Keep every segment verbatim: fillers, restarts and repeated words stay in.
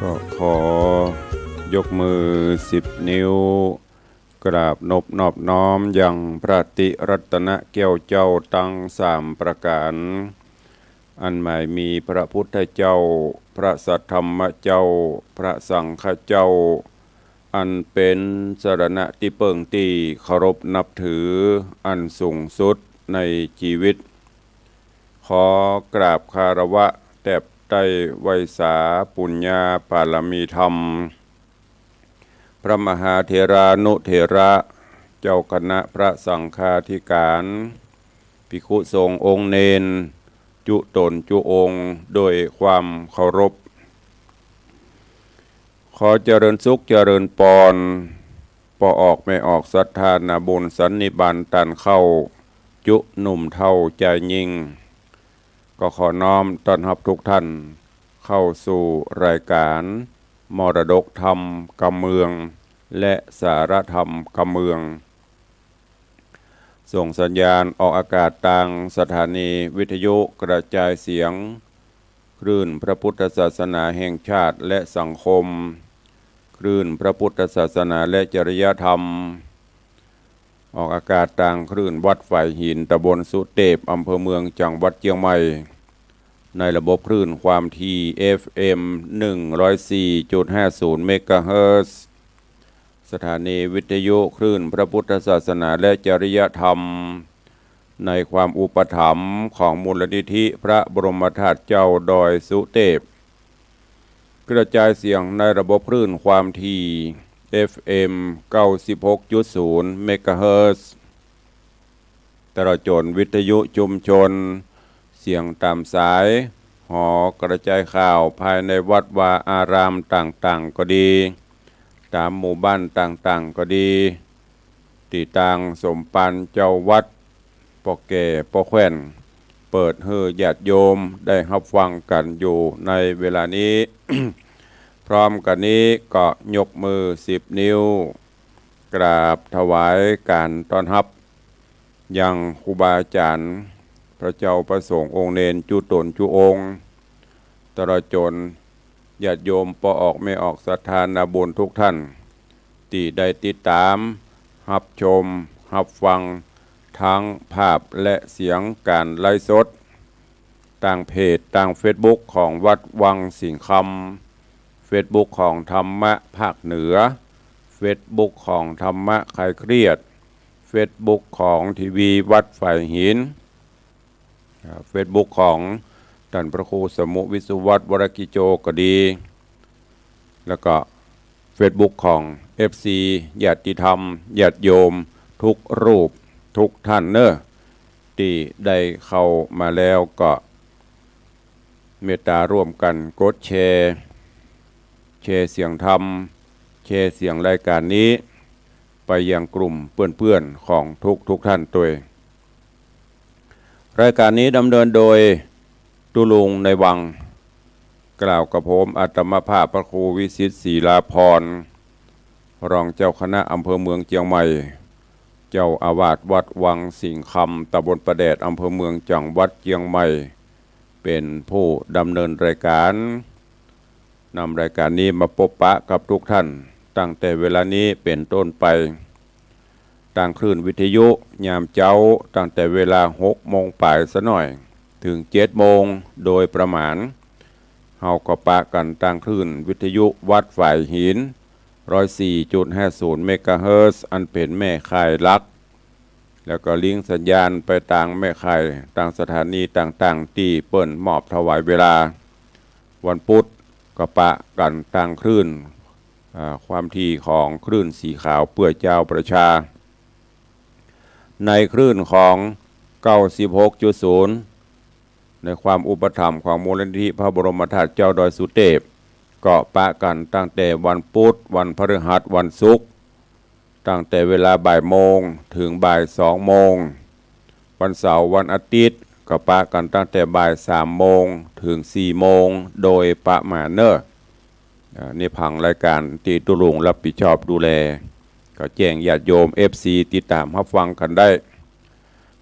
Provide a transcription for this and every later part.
ก็ขอยกมือสิบนิ้ว กราบนบนอบน้อมยังพระติรัตนแก้วเจ้าตังสามประก๋าน อันหมายมีพระพุทธเจ้า พระสัทธรรมเจ้า พระสังฆเจ้า อันเป๋นสรณะตี้เปิ้งตี้เคารพนับถืออันสูงสุดในจีวิต ขอกราบคารวะแตบใต้ไหว้สาปุญญาปารมีธรรม พระมหาเถรานุเถระ เจ้าคณะพระสังฆาธิก๋าน ภิกขุสงฆ์องค์เณร จุ๊ต๋นจุ๊องค์ โดยความเคารพ ขอเจริญสุขเจริญปอน ป้อออกแม่ออกศรัทธานาบุญสันนิบาตต้านเข้า จุ๊หนุ่มเฒ่าจายญิง ก็ขอน้อมต้อนฮับทุกท่านเข้าสู่รายก๋านมรดกธรรมกำเมือง และสาระธรรมกำเมือง ส่งสัญญาณออกอากาศตางสถานีวิทยุกระจายเสียง คลื่นพระพุทธศาสนาแห่งชาติและสังคม คลื่นพระพุทธศาสนาและจริยธรรม ออกอากาศตางคลื่นวัดฝายหิน ตำบลสุเตพ อำเภอเมือง จังหวัดเจียงใหม่ ในระบบคลื่นความถี่ เอฟเอ็ม หนึ่งร้อยสี่จุดห้าศูนย์ เมกะเฮิรตซ์ สถานีวิทยุคลื่นพระพุทธศาสนาและจริยธรรม ในความอุปถัมภ์ของมูลนิธิพระบรมธาตุเจ้าดอยสุเตพ กระจายเสียงในระบบคลื่นความถี่ เอฟเอ็ม เก้าสิบหกจุดศูนย์ เมกะเฮิรตซ์ ตลอดจ๋นวิทยุชุมชน เสียงต๋ามสาย หอกระจายข่าวภายในวัดวาอารามต่างๆ ก็ดี ต๋ามหมู่บ้านต่างๆ ก็ดี ตี้ตางสมภารเจ้าวัด ป้อแก่ป้อแคว่น เปิดหื้อญาติโยมได้ฮับฟังกั๋นอยู่ในเวลานี้ พร้อมกั๋นนี้ก็ยกมือสิบนิ้ว กราบถวายก๋านต้อนฮับ ยังครูบาอาจ๋ารย์ พระเจ้าพระสงฆ์องค์เณรจุ๊ต๋นจุ๊องค์ ตลอดจ๋นญาติโยมป้อออกแม่ออกศรัทธานาบุญทุกท่าน ตี้ได้ติดต๋ามฮับชมฮับฟัง ตึงภาพและเสียงก๋านไลฟ์สด ตางเพจตางเฟซบุ๊กของวัดวังสิงห์คำ เฟซบุ๊กของธรรมะภาคเหนือ เฟซบุ๊กของธรรมะคลายเครียด เฟซบุ๊กของทีวีวัดฝายหิน อ่า เฟซบุ๊กของต้านพระครูสมุห์วิศวัฒน์ วรกิจโจ ก็ดี แล้วก็เฟซบุ๊กของเอฟซี ญาติธรรม ญาติโยมทุกรูปทุกท่านเน่อ ตี้ได้เข้ามาแล้วก็เมตตาร่วมกั๋นกดแชร์ แชร์เสียงธรรม แชร์เสียงรายก๋านนี้ ไปยังกลุ่มเปื้อนๆ ของทุกๆ ท่านตวย รายก๋านนี้ดำเนินโดยตุ๊ลุงในวัง กล่าวกับผมอาตมาภาพพระครูวิสิทธิ์ ศรีลาภรณ์ รองเจ้าคณะอำเภอเมืองเจียงใหม่ เจ้าอาวาสวัดวังสิงห์คำ ตำบลป่าแดด อำเภอเมือง จังหวัดเจียงใหม่ เป๋นผู้ดำเนินรายก๋าน นำรายก๋านนี้มาปบปะกับทุกท่าน ตั้งแต่เวลานี้เป๋นต้นไป ตางคลื่นวิทยุยามเจ๊า ตั้งแต่เวลาหกโมงป๋ายสะหน่อย เถิงเจ็ดโมงโดยประมาณ เฮาก็ปะกั๋นตางคลื่นวิทยุวัดฝายหิน ร้อยสี่จุดห้าศูนย์ เมกะเฮิรตซ์ อันเป๋นแม่ข่ายหลัก แล้วก็ลิงก์สัญญาณไปตางแม่ข่าย ตางสถานีต่างๆ ตี้เปิ้นมอบถวายเวลา วันปุ๊ดก็ปะกั๋นตางคลื่น อ่า ความถี่ของคลื่นสีขาวเปื้อจาวประชา ในคลื่นของ เก้าสิบหกจุดศูนย์ ในความอุปถัมภ์ของมูลนิธิพระบรมธาตุเจ้าดอยสุเตพ ก็ปะกั๋นตั้งแต่วันปุ๊ด วันพฤหัส วันศุกร์ ตั้งแต่เวลาบ่ายโมงเถิงบ่ายสองโมง วันเสาร์วันอาทิตย์ก็ปะกั๋นตั้งแต่บ่ายสามโมงเถิงสี่โมงโดยประมาณเน่อ อ่า นี่ผังรายก๋านตี้ตุ๊ลุงรับผิดชอบดูแล ก็แจ้งญาติโยม เอฟซี ติดต๋ามฮับฟังกั๋นได้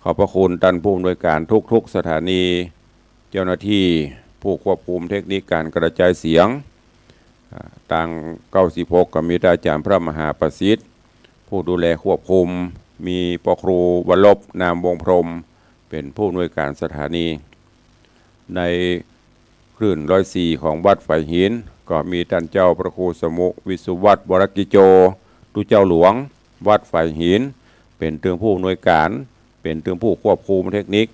ขอบพระคุณต้านผู้อำนวยก๋านทุกๆ สถานี เจ้าหน้าตี้ผู้ควบคุมเทคนิคก๋านกระจายเสียง อ่า ตางเก้าสิบหกก็มีต้านอาจ๋ารย์พระมหาประสิทธิ์ ผู้ดูแลควบคุม มีป้อครูวรรบ นามวงศ์พรหม เป๋นผู้อำนวยก๋านสถานี ในคลื่นร้อยสี่ของวัดฝายหิน ก็มีต้านเจ้าพระครูสมุห์ วิศวัฒน์ วรกิจโจ ตุ๊เจ้าหลวง วัดฝายหิน เป๋นตึงผู้อำนวยก๋าน เป๋นตึงผู้ควบคุมเทคนิค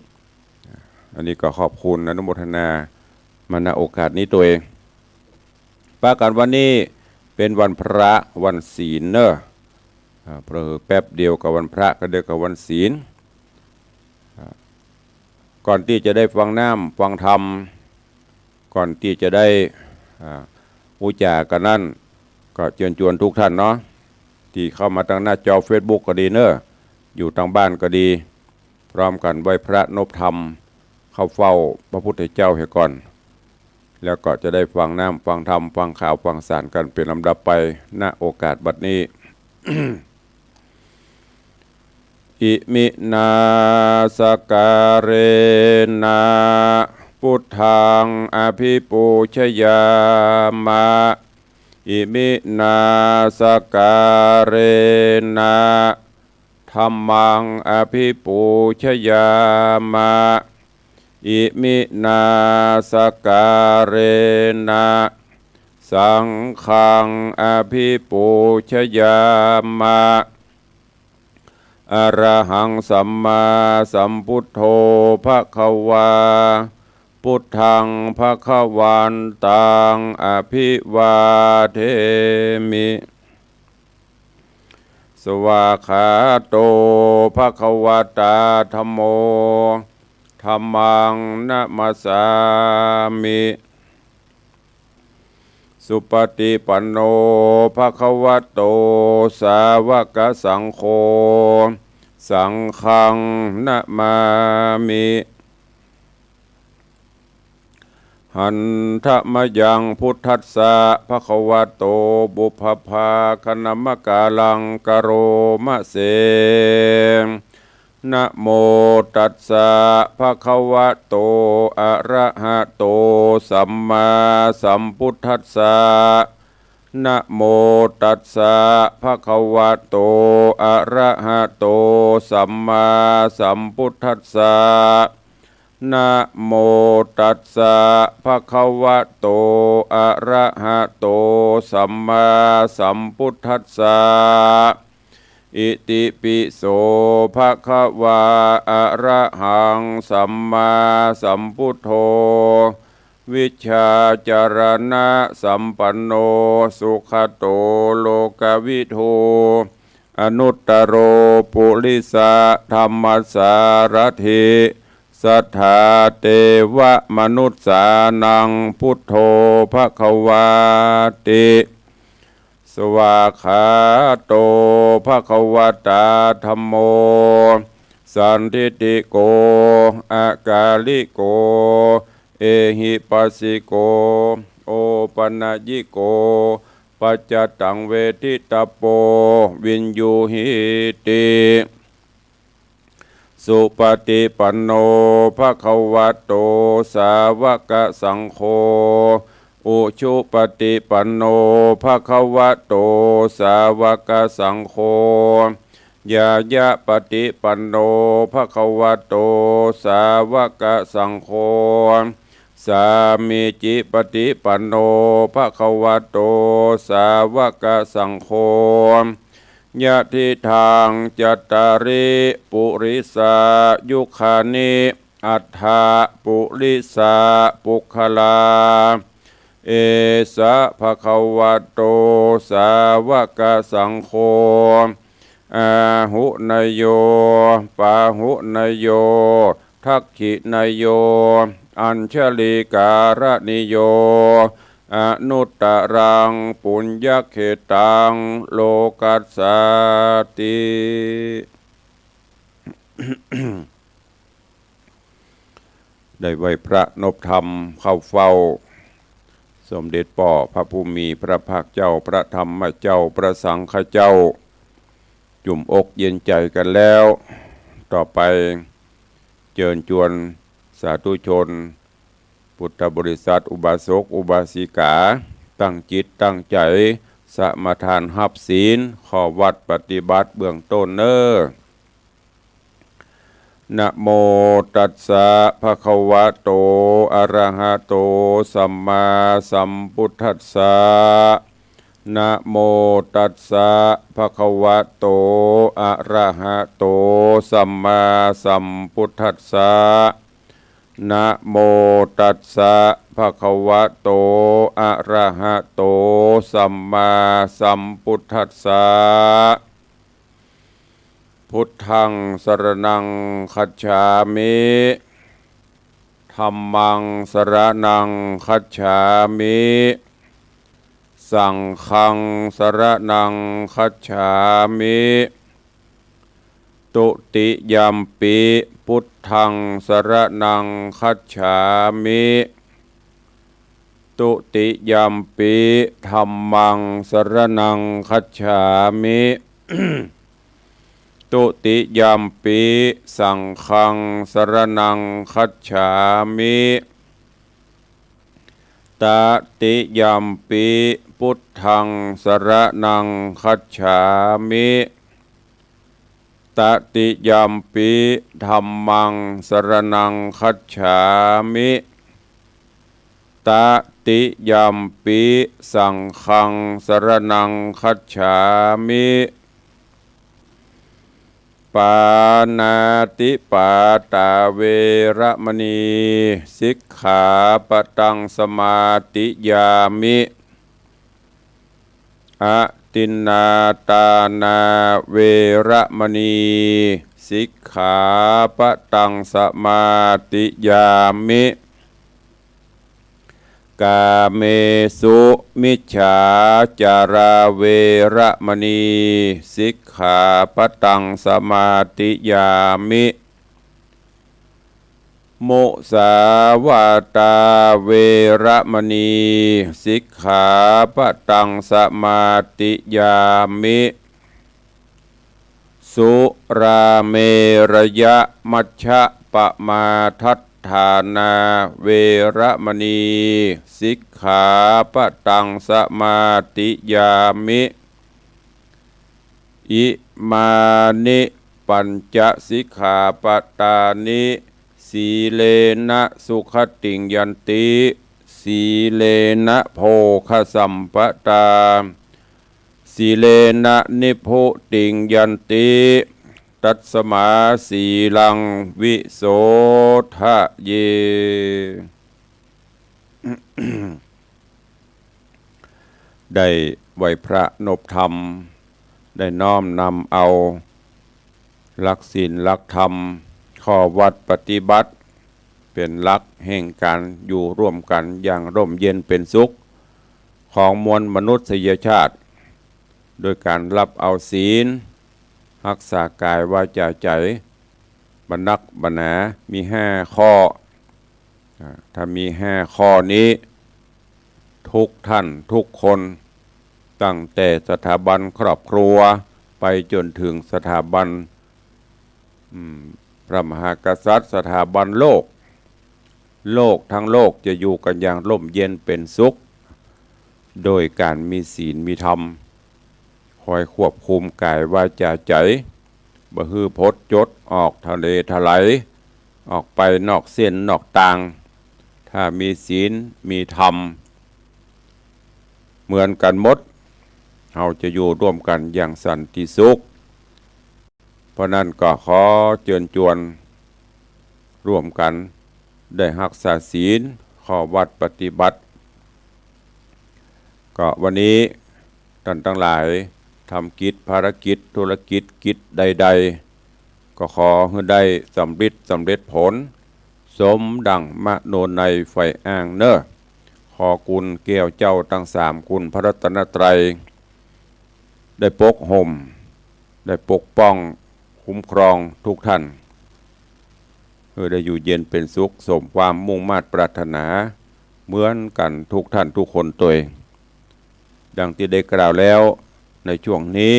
อันนี้ก็ขอบคุณอนุโมทนามา ณ โอกาสนี้ตวย ปากั๋นวันนี้เป๋นวันพระวันศีลเน่อ อ่า เผลอแป๊บเดียวก็วันพระ ก็เดียวก็วันศีล อ่า ก่อนตี้จะได้ฟังน้ำฟังธรรม ก่อนตี้จะได้ อ่า อู้จ๋ากั๋นนั้น ก็เจิญจวนกู้ต้านเนาะ ตี้เข้ามาตางหน้าจอเฟซบุ๊กก็ดีเน่อ อยู่ตางบ้านก็ดี พร้อมกั๋นไหว้พระนบธรรม เข้าเฝ้าพระพุทธเจ้าเหียก่อน แล้วก็จะได้ฟังน้ำฟังธรรม ฟังข่าวฟังสารกั๋นเป๋นลำดับไป ณ โอกาสบัดนี้ อิมินาสการะนะ พุทธังอภิปูชยามะ อิมินาสการะนะ ธัมมังอภิปูชยามะ อิมินาสการะนะ สังฆังอภิปูชยามะ อะระหังสัมมาสัมพุทโธภะคะวา พุทธังภะคะวันตังอภิวาเทมิ สวากขาโตภะคะวะตาธัมโม ธัมมังนะมัสสามิ สุปฏิปันโนภะคะวะโต สาวกสังโฆ สังฆังนะมามิ หันทะมะยังพุทธัสสะ ภะคะวะโต ปุพพะภาคะนะมะกาลัง กะโรมะเส นะโมตัสสะ ภะคะวะโต อะระหะโต สัมมาสัมพุทธัสสะ นะโมตัสสะ ภะคะวะโต อะระหะโต สัมมาสัมพุทธัสสะ นะโมตัสสะ ภะคะวะโต อะระหะโต สัมมาสัมพุทธัสสะ อิติปิโส ภะคะวา อะระหังสัมมาสัมพุทโธ วิชชาจารณะสัมปันโน สุขะโต โลกะวิทู อนุตตะโร ปุริสะธัมมะสารถิ สัทธาเตวะมนุสสานัง พุทโธภะคะวาติ สวากขาโตภะคะวะตาธัมโม สันทิฏฐิโก อะกาลิโก เอหิปัสสิโก โอปะนะยิโก ปัจจตังเวทิตะโป วิญญูหิติ สุปฏิปันโนภะคะวะโต สาวกสังโฆ อุชุปฏิปันโนภะคะวะโต สาวกสังโฆ ญาญะปฏิปันโนภะคะวะโต สาวกสังโฆ สามีจิปฏิปันโนภะคะวะโต สาวกสังโฆ ยะทิทัง จัตตาริ ปุริสายุคานิ อัฏฐะ ปุริสา ปุคคลา เอสะภะคะวะโต สาวกสังโฆ อาหุเนยโย ปาหุเนยโย ทักขิเนยโย อัญชลีการะนิโย อนุตตะรัง ปุญญะเขตัง โลกัสสาติ ได้ไหว้พระนบธรรมเข้าเฝ้า สมเด็จป้อพระผู้มีพระภาคเจ้า พระธรรมเจ้า พระสังฆเจ้า จุ่มอกเย็นใจ๋กั๋นแล้ว ต่อไปเจิญจวนสาธุชน พุทธบริษัท อุบาสก อุบาสิกา ตั้งจิตตั้งใจ๋สมาทานฮับศีล ข้อวัตรปฏิบัติเบื้องต้นเน้อ นะโมตัสสะ ภะคะวะโต อะระหะโต สัมมาสัมพุทธัสสะ นะโมตัสสะ ภะคะวะโต อะระหะโต สัมมาสัมพุทธัสสะ นะโมตัสสะ ภะคะวะโต อะระหะโต สัมมาสัมพุทธัสสะ พุทธัง สะระณัง คัจฉามิ ธัมมัง สะระณัง คัจฉามิ สังฆัง สะระณัง คัจฉามิ ตุติยัมปิ พุทธัง สะระณัง คัจฉามิ ตุติยัมปิ ธัมมัง สะระณัง คัจฉามิ ตุติยัมปิ สังฆัง สะระณัง คัจฉามิ ตติยัมปิ พุทธัง สะระณัง คัจฉามิ ตติยัมปิ ธัมมัง สะระณัง คัจฉามิ ตติยัมปิ สังฆัง สะระณัง คัจฉามิ ปาณาติปาตา เวระมะนี สิกขาปะตัง สมาธิยามิ อทินนาทานา เวระมะนี สิกขาปะตัง สมาธิยามิ กาเมสุ มิจฉาจารา เวระมะนี สิกขาปะตัง สมาธิยามิ มุสาวาตา เวระมะนี สิกขาปะตัง สมาธิยามิ สุราเมระยะ มัชฌะปะมาทัฏฐานา เวระมะนี สิกขาปะตัง สมาธิยามิ อิมานิ ปัญจสิกขาปะตานิ สีเลนะ สุขติง ยันติ สีเลนะ โภคสัมปะตา สีเลนะ นิพพุติง ยันติ ตัสมา สีลัง วิโสทะเย ได้ไหว้พระนบธรรม ได้น้อมนำเอาหลักศีลหลักธรรม ข้อวัตรปฏิบัติ เป๋นหลักแห่งก๋านอยู่ร่วมกั๋นอย่างร่มเย็นเป๋นสุข ของมวลมนุษยชาติ โดยก๋านฮับเอาศีล ฮักษากายวาจาใจ๋ บ่นักบ่หนา มีห้าข้อ อ่า ถ้ามีห้าข้อนี้ ทุกท่านทุกคน ตั้งแต่สถาบันครอบครัว ไปจ๋นเถิงสถาบัน อืม พระมหากษัตริย์ สถาบันโลก โลกตังโลกจะอยู่กั๋นอย่างร่มเย็นเป๋นสุข โดยก๋านมีศีลมีธรรม คอยควบคุมกายวาจาใจ๋ บ่หื้อผดจดออกทะเลทลาย ออกไปนอกเส้นนอกตาง ถ้ามีศีลมีธรรมเหมือนกั๋นหมด เฮาจะอยู่ร่วมกั๋นอย่างสันติสุข เพราะนั้นก็ขอเจิญจวนร่วมกั๋นได้ฮักษาศีล ข้อวัตรปฏิบัติ ก็วันนี้ต้านตังหลายทำกิจภารกิจธุรกิจกิจใดๆ ก็ขอหื้อได้สำริดสำเร็จผล สมดั่งมโนในใฝ่อ้างเน้อ ขอคุณแก้วเจ้าตังสามคุณพระรัตนตรัย ได้ปกห่ม ได้ปกป้อง คุ้มครองทุกท่าน หื้อได้อยู่เย็นเป๋นสุข สมความมุ่งมาดปรารถนา เหมือนกั๋นทุกท่านทุกคนตวย ดังตี้ได้กล่าวแล้ว ในช่วงนี้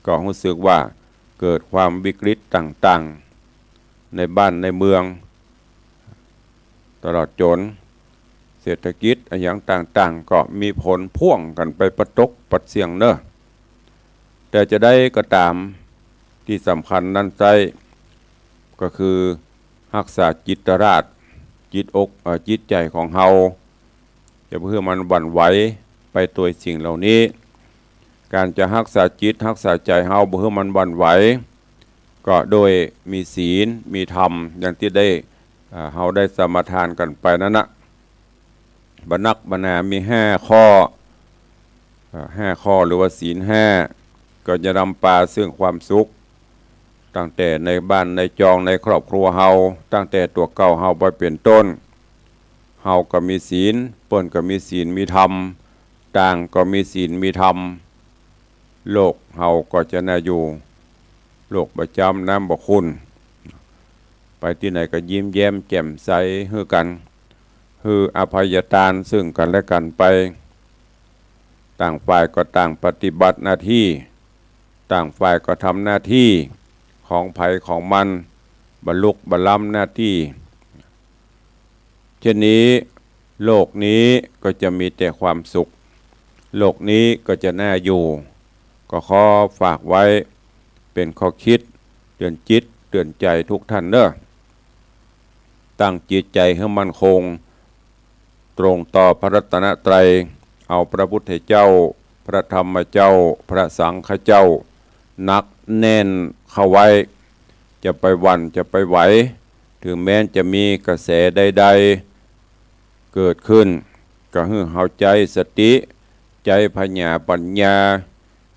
ก็ฮู้สึกว่าเกิดความวิกฤตต่างๆ ในบ้านในเมือง ตลอดจ๋น เศรษฐกิจอะหยังต่างๆ ก็มีผลพ่วงกั๋นไปปะตกปะเสี้ยงเนาะ แต่จะใดก็ต๋าม ตี้สำคัญนั้นไส้ก็คือฮักษาจิตราช จิตอก เอ่อ จิตใจ๋ของเฮา อย่าไปหื้อมันหวั่นไหวไปตวยสิ่งเหล่านี้ ก๋านจะฮักษาจิตฮักษาใจ๋เฮาบ่หื้อมันหวั่นไหว ก็โดยมีศีลมีธรรม อย่างตี้ได้ อ่า เฮาได้สมาทานกั๋นไปนั้นนะ บ่นักบ่หนามีห้าข้อ อ่า ห้าข้อหรือว่าศีลห้า ก็จะนำปาซึ่งความสุข ตั้งแต่ในบ้านในจองในครอบครัวเฮา ตั้งแต่ตั๋วเก่าเฮาไปเป๋นต้น เฮาก็มีศีล เปิ้นก็มีศีลมีธรรม ต่างก็มีศีลมีธรรม โลกเฮาก็จะน่าอยู่ โลกบ่จ๊ำน้ำบ่ขุ่น ไปตี้ไหนก็ยิ้มแย้มแจ่มใสหื้อกั๋น หื้ออภัยตานซึ่งกั๋นและกั๋นไป ต่างฝ่ายก็ต่างปฏิบัติหน้าตี้ ต่างฝ่ายก็ทำหน้าตี้ของใผของมัน บ่ลุกบ่ล้ำหน้าตี้ เช่นนี้ โลกนี้ก็จะมีแต่ความสุข โลกนี้ก็จะน่าอยู่ ก็ขอฝากไว้เป๋นข้อคิดเตื๋อนจิตเตื๋อนใจ๋ทุกท่านเนาะ ตั้งจิตใจ๋หื้อมั่นคง ตรงต่อพระรัตนตรัย เอาพระพุทธเจ้า พระธรรมเจ้า พระสังฆเจ้า หนักแน่นเข้าไว้ จะไปหวั่นจะไปไหว ถึงแม้จะมีกระแสใดๆ เกิดขึ้น ก็หื้อเฮาใจ๊สติ ใจ๊ผญาปั๋ญญา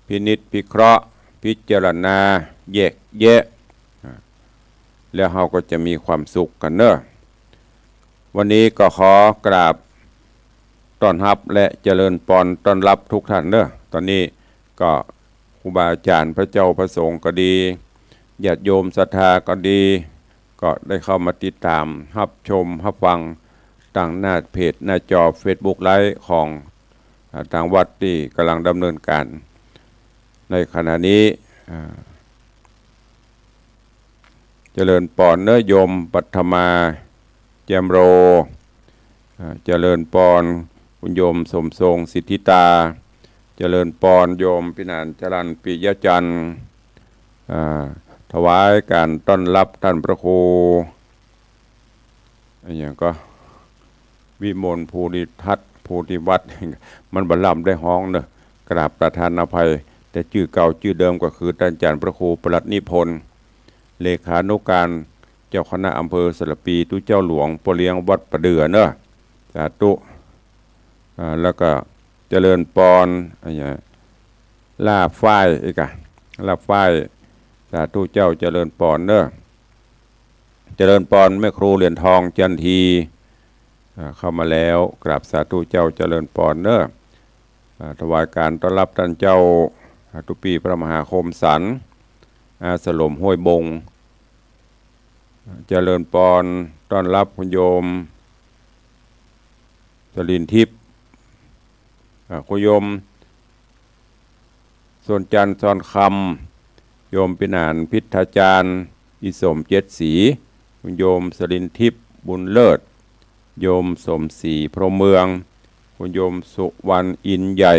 พินิจพิเคราะห์ พิจารณา แยกแยะ แล้วเฮาก็จะมีความสุขกั๋นเนาะ วันนี้ก็ขอกราบต้อนฮับและเจริญปอนต้อนฮับทุกท่านเนาะ ต๋อนนี้ก็ครูบาอาจ๋ารย์พระเจ้าพระสงฆ์ก็ดี ญาติโยมศรัทธาก็ดี ก็ได้เข้ามาติดต๋ามฮับชมฮับฟังตางหน้าเพจหน้าจอเฟซบุ๊กไลฟ์ของ อ่า ตางวัดตี้ก่ำลังดำเนินก๋านในขณะนี้ อ่า เจริญปอนเนาะโยมปัทมา แจ่มโร อ่า เจริญปอนคุณโยมสมทรงสิทธิตา เจริญปอนโยมพิหารจรัญปิยจันทร์ อ่า ถวายก๋านต้อนฮับต้านพระครู อะหยังก็ วิมลภูริทัศน์ ภูริวัฒน์ มันบ่ล้ำได้ฮ้องเนาะ กราบประทานอภัย แต่จื้อเก่าจื้อเดิมก็คือต้านอาจ๋ารย์พระครูประหลัดนิพนธ์ เลขานุการเจ้าคณะอำเภอสารภี ตุ๊เจ้าหลวงป้อเลี้ยงวัดป่าเดื่อเนาะ สาธุ อ่า แล้วก็เจริญปอน อะหยัง ล่าฝ้ายอีกอะ ล่าฝ้าย สาธุเจ้า เจริญปอนเนาะ เจริญปอนแม่ครูเหรียญทองจันที อ่า เข้ามาแล้ว กราบสาธุเจ้า เจริญปอนเนาะ อ่า ถวายก๋านต้อนฮับต้านเจ้า อ่า ตุ๊ปี้พระมหาคมสันต์ อาสลมห้วยบง เจริญปอนต้อนฮับคุณโยม สลินทิพย์ อ่า คุณโยม สนจันทร์ ซอนคำ โยมพิหารพิทธาจารย์ อิสมเจ็ดสี คุณโยมสลินทิพย์ บุญเลิศ โยมสมศรี พรหมเมือง คุณโยมสุวรรณ อินใหญ่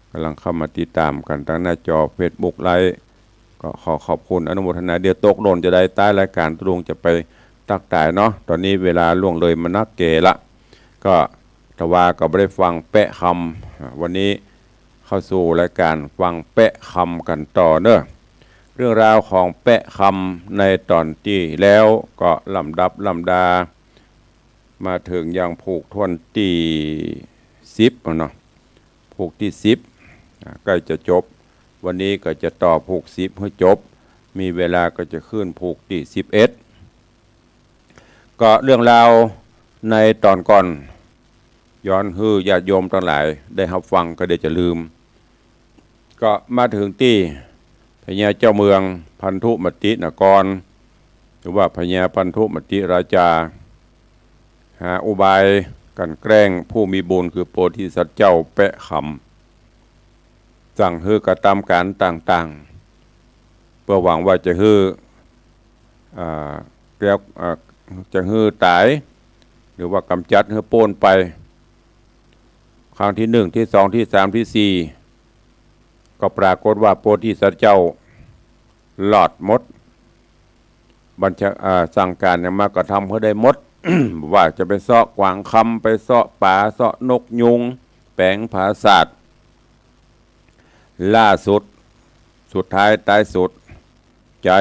ก่ำลังเข้ามาติดต๋ามกั๋นตางหน้าจอเฟซบุ๊กไลฟ์ ก็ขอขอบคุณอนุโมทนา เดี๋ยวตกหล่นจะได้ ต๊ายรายก๋านตุ๊ลุงจะไปตั๊กตายเนาะ ต๋อนนี้เวลาล่วงเลยมานักแก่ละ ก็ แต่ว่าก็บ่ได้ฟังแป๊ะคำ อ่า วันนี้เข้าสู่รายก๋านฟังแป๊ะคำกั๋นต่อเนาะ เรื่องราวของแป๊ะคำในต๋อนตี้แล้วก็ลำดับลำดา มาเถิงยังผูกถ้วนตี้สิบแล้วเนาะ ผูกตี้สิบ อ่า ใก้จะจบ วันนี้ก็จะต่อผูกสิบหื้อจบ มีเวลาก็จะขึ้นผูกตี้สิบเอ็ด ก็เรื่องราวในต๋อนก่อน ย้อนหื้อญาติโยมตังหลายได้ฮับฟัง ก็เดี๋ยวจะลืม ก็มาเถิงตี้พญาเจ้าเมืองพันธุมตินคร หรือว่าพญาพันธุมติราชา หาอุบายกลั่นแกล้งผู้มีบุญคือโพธิสัตว์เจ้าแป๊ะคำ สั่งหื้อกระตำก๋านต่างๆ เปื้อหวังว่าจะหื้อ อ่า แล้ว อ่า จะหื้อต๋าย รือว่ากำจัดหื้อป๊นไป ครั้งตี้นึ่ง ตี้สอง ตี้สาม ตี้สี่ ก็ปรากฏว่าโพธิสัตว์เจ้า รอดหมด บัญชา อ่า สั่งก๋านหยังมาก็ทำหื้อได้หมด ว่าจะไปเซาะกวางคำ ไปเซาะป๋า เซาะนกยูง แป๋งผาสาท ล่าสุด สุดท้ายต๊ายสุด ใจ๊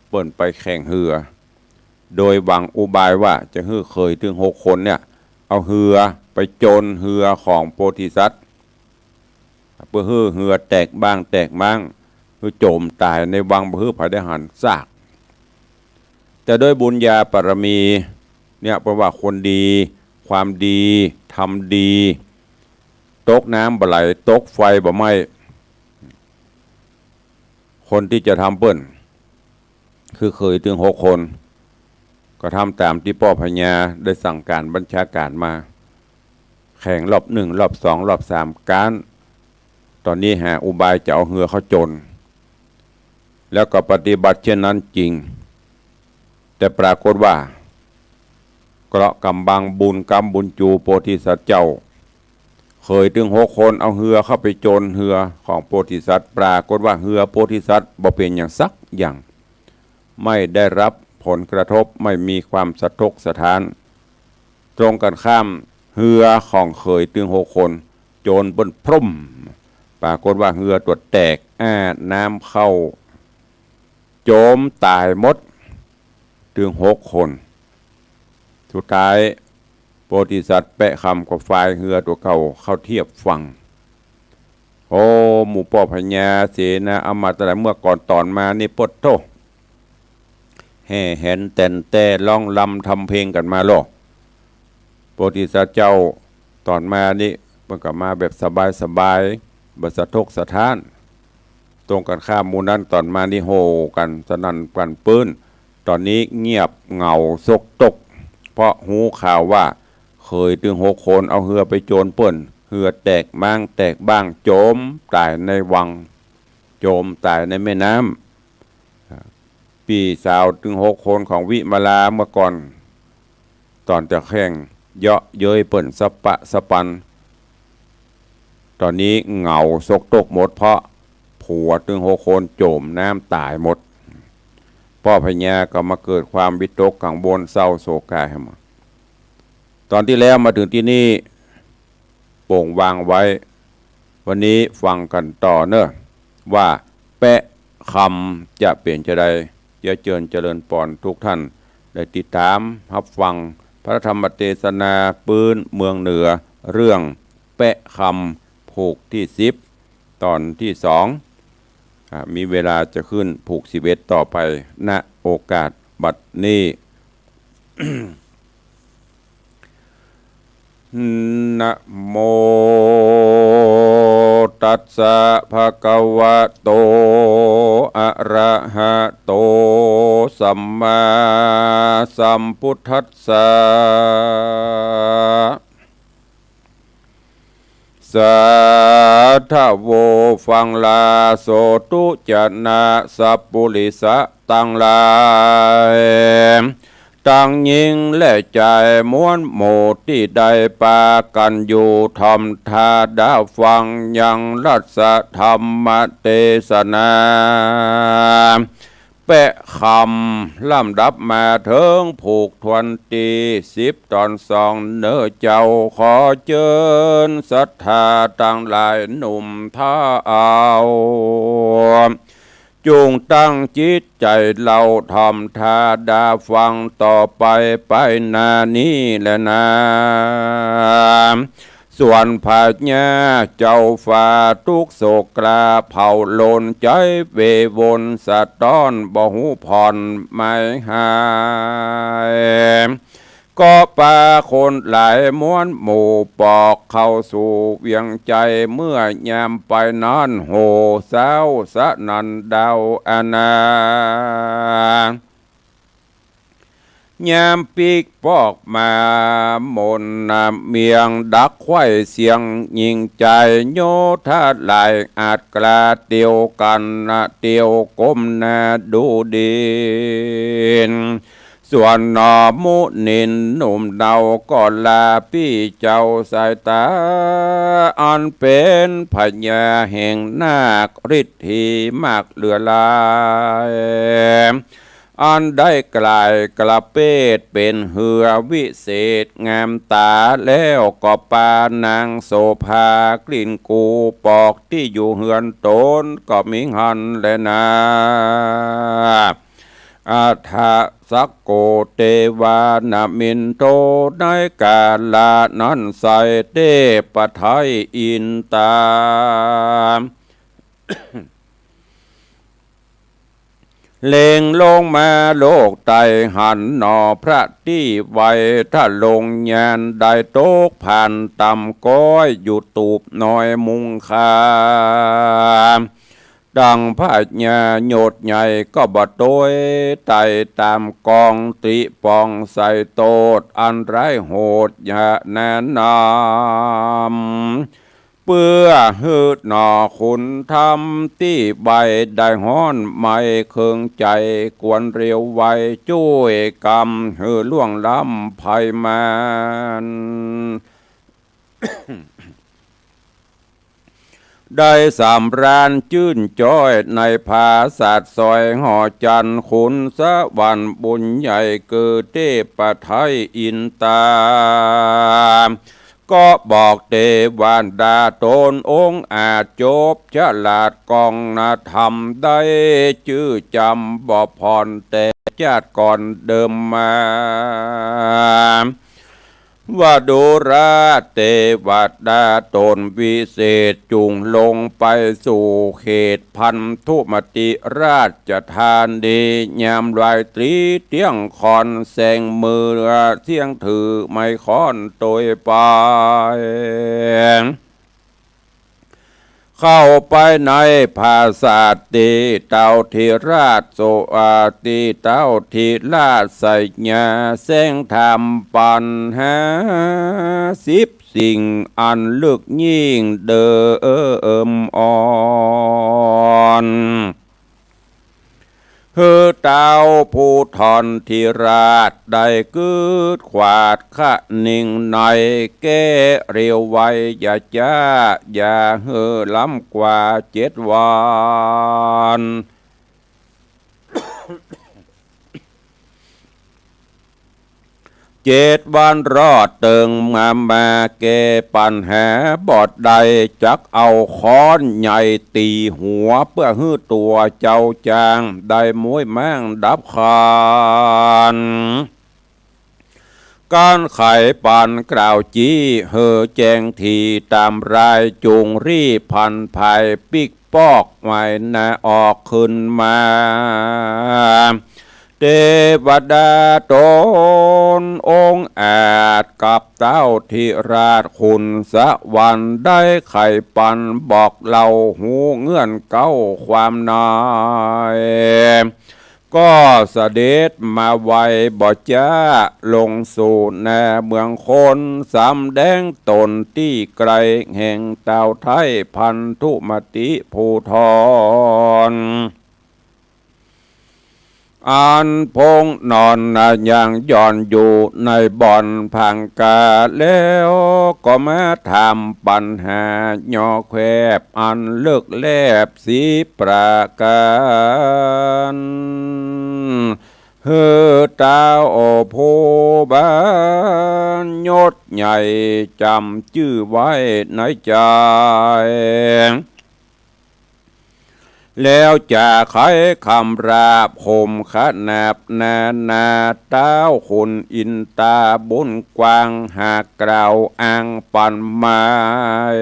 เปิ้นไปแข่งเฮือ โดยหวังอุบายว่าจะหื้อเขยตึงหกคนเนี่ย เอาเฮือไปจนเฮือของโพธิสัตว์ เปื้อหื้อเฮือแตกบ้างแตกม้าง หื้อโจ๋มต๋ายในวัง บ่หื้อใผได้หันซาก แต่ด้วยบุญญาบารมีเนี่ย เปิ้นว่าคนดี ความดี ธรรมดี ตกน้ำบ่ไหล ตกไฟบ่ไหม้ คนตี้จะทำเปิ้น คือเขยตึงหกคน ก็ทำต๋ามตี้ป้อพญาได้สั่งก๋านบัญชาก๋านมา แข่งรอบนึ่ง รอบสอง รอบสาม ก๊าน ต๋อนนี้หาอุบายจะเอาเฮือเข้าจน แล้วก็ปฏิบัติเช่นนั้นจริง แต่ปรากฏว่า เกราะห์ก๋ำบังบุญกรรมบุญจูโพธิสัตว์เจ้า เขยตึงหกคนเอาเฮือเข้าไปจนเฮือของโพธิสัตว์ ปรากฏว่าเฮือโพธิสัตว์บ่เป๋นหยังสักอย่าง ไม่ได้รับผลกระทบ ไม่มีความสะทกสะท้าน ตรงกันข้าม เฮือของเขยตึงหกคน จนเปิ้นพรุ่ม ปรากฏว่าเฮือตั๋วแตก อ้า น้ำเข้า โจ๋มต๋ายหมด ตึงหกคน สุดท้าย โพธิสัตว์แปะคำก็ฟายเฮือตั๋วเก่าเข้าเทียบฝั่ง โอ้ หมู่ป้อพญา เสนาอามาตย์ตังหลาย เมื่อก่อนต๋อนมานี่ โผดโธ่ แห่แหนแต๋นแต้ ร้องรำทำเพลงกั๋นมาลอ โพธิสัตว์เจ้าต๋อนมานี่ เปิ้นก็มาแบบสบายๆ บ่สะทกสะท้าน ตรงกันข้ามหมู่นั้นต๋อนมานี่โห่กั๋นสนั่นปั่นปื้น ต๋อนนี้เงียบเหงาซกตก เพราะฮู้ข่าวว่าเขยตึงหกคนเอาเฮือไปจนเปิ้น เฮือแตกม้างแตกบ้าง โจ๋มต๋ายในวัง โจ๋มต๋ายในแม่น้ำ ปี้สาวตึงหกคนของวิมาลาเมื่อก่อน ต๋อนจะแข่งเยาะเย้ยเปิ้นสะปะสะปัน ต๋อนนี้เหงาซกตกหมด เพราะผัวตึงหกคนโจ๋มน้ำต๋ายหมด ป้อพญาก็มาเกิดความวิตกกังวลเศร้าโศกกาย ต๋อนตี้แล้วมาเถิงตี้นี่ โป่งวางไว้ วันนี้ฟังกั๋นต่อเน่อ ว่าแปะคำจะเป๋นจาใด เยียะเจิญเจริญปอนทุกท่าน ได้ติดต๋ามฮับฟังพระธรรมเตสนาปื๊นเมืองเหนือ เรื่องแปะคำผูกตี้สิบ ต๋อนตี้สอง อ่า มีเวลาจะขึ้นผูกสิบเอ็ดต่อไป ณ โอกาสบัดนี้ นะโมตัสสะภะคะวะโต อะระหะโต สัมมาสัมพุทธัสสะ สาธะโว ฟังลาโสตุจะนะ สัปปุริสะตังหลาย ตังญิงและจายม้วนหมู่ตี้ได้ปากั๋นอยู่ ถ่อมทาดาฟังยังรัสธรรมเตสนา แปะคำลำดับมาเถิงผูกถ้วนตี้สิบ ต๋อนสองเน่อเจ้า ขอเจิญศรัทธาตังหลายหนุ่มเฒ่า จุ่งตั้งจิตใจ๋เล่า ถ่อมทาดาฟังต่อไป ไปหน้านี้แลนา ส่วนพญาเจ้าฟ้าตุ๊กโศกกล้าเผาโลน ใจ๋เววนสะต๊อนบ่ฮู้ผ่อนหมายหาย ก็ปาคนหลายม้วนหมู่ปอกเข้าสู่เวียงใจ๋ เมื่อยามไปนั้นโห่เศร้าสนั่นดาวอาณา ยามปิ๊กปอกมามนน้ำเมียง ดักไขว้เสียงยิงใจ๋ โยธาหลายอาจกล้าเตียวกั๋นนะ เตียวก้มหน้าดูดิน ส่วนหนอมุนินหนุ่มเนาก็ลาปี้เจ้าสายต๋า อันเป๋นพญาแห่งนาค ฤทธีมากเหลือหลาย อันได้ก๋ายกระเปดเป๋นเฮือวิเศษงามต๋า แล้วก็ปานางโสภากลิ่นกู ปอกตี้อยู่เฮือนต๋นก็มีหั้นแลนา อัฏฐสักโก เตวานะมินโท ในกาละนั้นไส้ เตปะไทยอินตา เล็งลงมาโลกใต้หันหนอ พระตี้ไวทะลงญาณ ได้ตกผ่านต่ำก้อย อยู่ตูบน้อยมุงคา ดังพญายศใหญ่ก็บ่ตวย ไต่ต๋ามกองติปองใส่โต้ษ อันร้ายโหดอย่าแนะนำ เปื้อหื้อหนอคุณธรรมตี้ไวได้ฮ้อนไหม้เคืองใจ๋ ควรเร็วไวจ้วยกำ หื้อล่วงล้ำภัยมาร ได้สำราญจื้นจ้อยในผาสาทสอยหอจันทร์ ขุนสวรรค์บุญใหญ่คือเตปะไทยอินตา ก็บอกเตวดาต๋นองค์อาจจบฉลาดกองนธรรม ได้จื้อจำบ่ผ่อนแต่จาติก่อนเดิมมา ว่าดูราเตวดาต๋นวิเศษ จุ่งลงไปสู่เขตพันธุมติราชธานี ยามราตรีเตี้ยงค่อน แสงมือเสี้ยงถือไม้ค้อนตวยไป เข้าไปในผาสาทตี้เต้าธิราชโส อา ตี้เต้าธิราชไสยา แสงถามปั๋ญหาสิบสิ่งอันลึกยิ่งเดิมอ่อน หื้อเต้าภูธรธิราชได้กึ๊ดขวาดคะนิงใน แก้เร็วไวอย่าจ๊า อย่าหื้อล้ำกว่าเจ็ดวัน เจ็ดวันรอดเติงมา มาแก้ปั๋ญหาบ่ได้ จักเอาค้อนใหญ่ตี๋หัว เปื้อหื้อตั๋วเจ้าจ้างได้ม้วยม่างดับคาญ การไขปั๋ญกล่าวจี้ หื้อแจ้งถี่ต๋ามราย จุ่งรีบผันผายปิ๊ก ปอกไว้หน้าออกขึ้นมา เตวดาต๋นองค์อาจกับเต้าธิราชขุนสวรรค์ ได้ไขปั๋ญบอกเล่าฮู้เงื่อนเก๊าความใน ก็เสด็จมาไวบ่จ๊า ลงสู่หน้าเมืองคน สำแดงต๋นตี้ไกล แห่งเต้าไท้พันธุมติภูธร อันพงนอนนายังหย่อนอยู่ในบ่อนผางกา แล้วก็มาถามปั๋ญหาย่อแคบอันเลิกแลบสิบประก๋าน หื้อเต้าผู้บรรยศใหญ่จ๋ำจื้อไว้ในใจ๋ แล้วจะไขคำราบคมขนาบนานา เต้าขุนอินตาบุญกว้าง หากกล่าวอ้างปั๋ญหมาย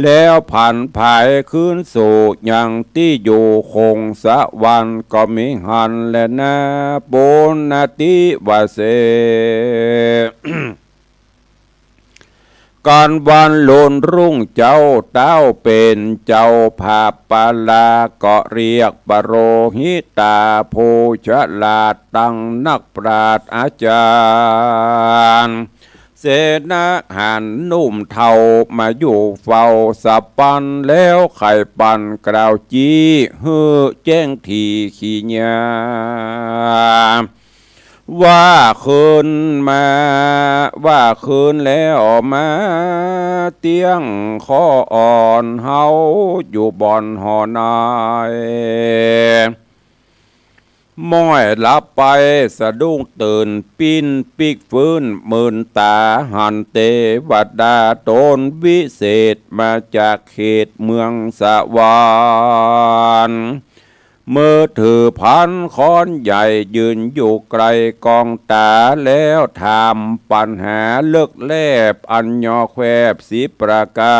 แล้วผันผายคืนสู่ยังตี้อยู่คงสวรรค์ ก็มีหั้นแลนา ปุณณติวเส กั๋นวันลุนรุ่งเจ๊า เต้าเป๋นเจ้าผาปาลา ก็เรียกปโรหิตาผู้ฉลาดตังนักปราชญ์อาจ๋ารย์ เสนาหารหนุ่มเฒ่ามาอยู่เฝ้าสะปัน แล้วใค่ปันกล่าวจี้หื้อแจ้งถี่ขี้เยียะ ว่าคืนมา ว่าคืนแล้วมาเตี้ยง ขออ่อนเฮาอยู่บ่อนหอใน ม้อยหลับไปสะดุ้งตื่น ปิ้นปิ๊กฟื้นมืนต๋า หันเตวดาต๋นวิเศษ มาจากเขตเมืองสวรรค์ มือถือพันค้อนใหญ่ ยืนอยู่ไกลกองต๋า แล้วถามปัญหาเลิกแลบ อันยอแควบสิบประก๋า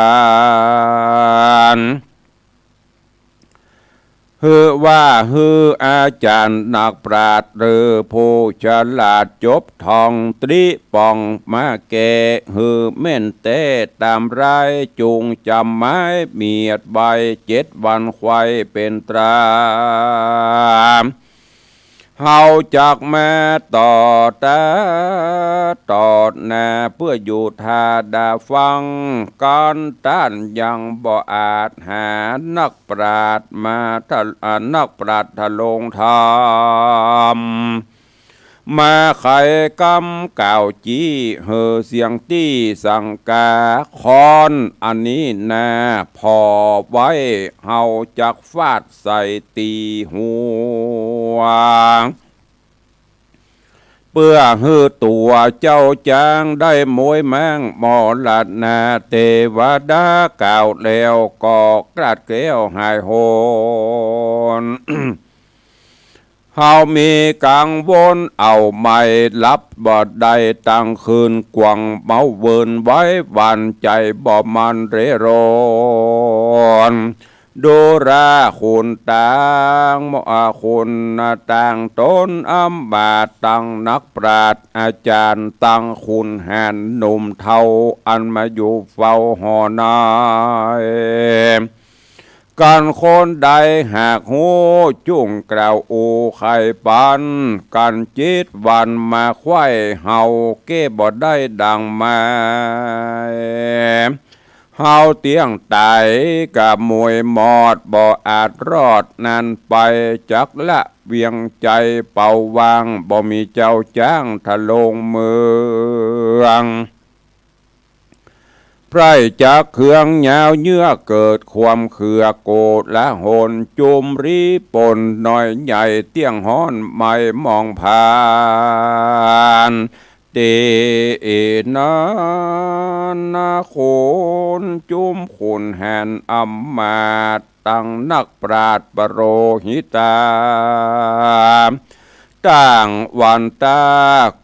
น หื้อว่าหื้ออาจ๋ารย์นักปราชญ์ หรือผู้ฉลาดจบท่องตรีป๋อง มาแก้หื้อแม่นแต๊ต๋ามราย จุ่งจ๋ำไม้เมียดใบ เจ็ดวันไขว่เป๋นตรา เฮาจักมาต่อต๋าต่อหน้า เปื้ออยู่ท่าดาฟัง กั๋นต้านยังบ่อาจหานักปราชญ์มาทะ อ่า นักปราชญ์ทะลงธรรม มาไขกำกล่าวจี้หื้อเสียงตี้สังกา ค้อนอันนี้นาผ่อไว้ เฮาจักฟาดใส่ ตี๋หัว เปื้อหื้อตั๋วเจ้าจ๊างได้โมยม้างมรณา เตวดากล่าวแล้วก็กราดแก้วหายโหน เฮามีกังวลเอาไม่หลับบ่ได้ตังคืน กวังเมาเวินไว้วัน ใจ๋บ่มันเร่ร่อน ดูราคุณตาง มอคุณตางต๋นอำมาตย์ ตังนักปราชญ์อาจ๋ารย์ ตังขุนหารหนุ่มเฒ่า อันมาอยู่เฝ้าหอใน กั๋นคนใดหากฮู้จุ่งกล่าวอู้ไขปัน กั๋นเจ็ดวันมาไขว่เฮา แก้บ่ได้ดังหมาย เฮาเตี้ยงต๋ายกะมวยมอด บ่อาจรอดนั้นไป จักละเวียงใจ๋เป่าว่าง บ่มีเจ้าจ๊างทะลงเมือง ไพร่จักเคืองยาวเยื้อ เกิดความเคืองโกลาหล จุมรีปนน้อยใหญ่ เตี้ยงฮ้อนไหม้มองผ่าน เต๋นั้นนะ คนจุมขุนหารอำมาตย์ ตังนักปราชญ์ปโรหิตา ต่างวันตา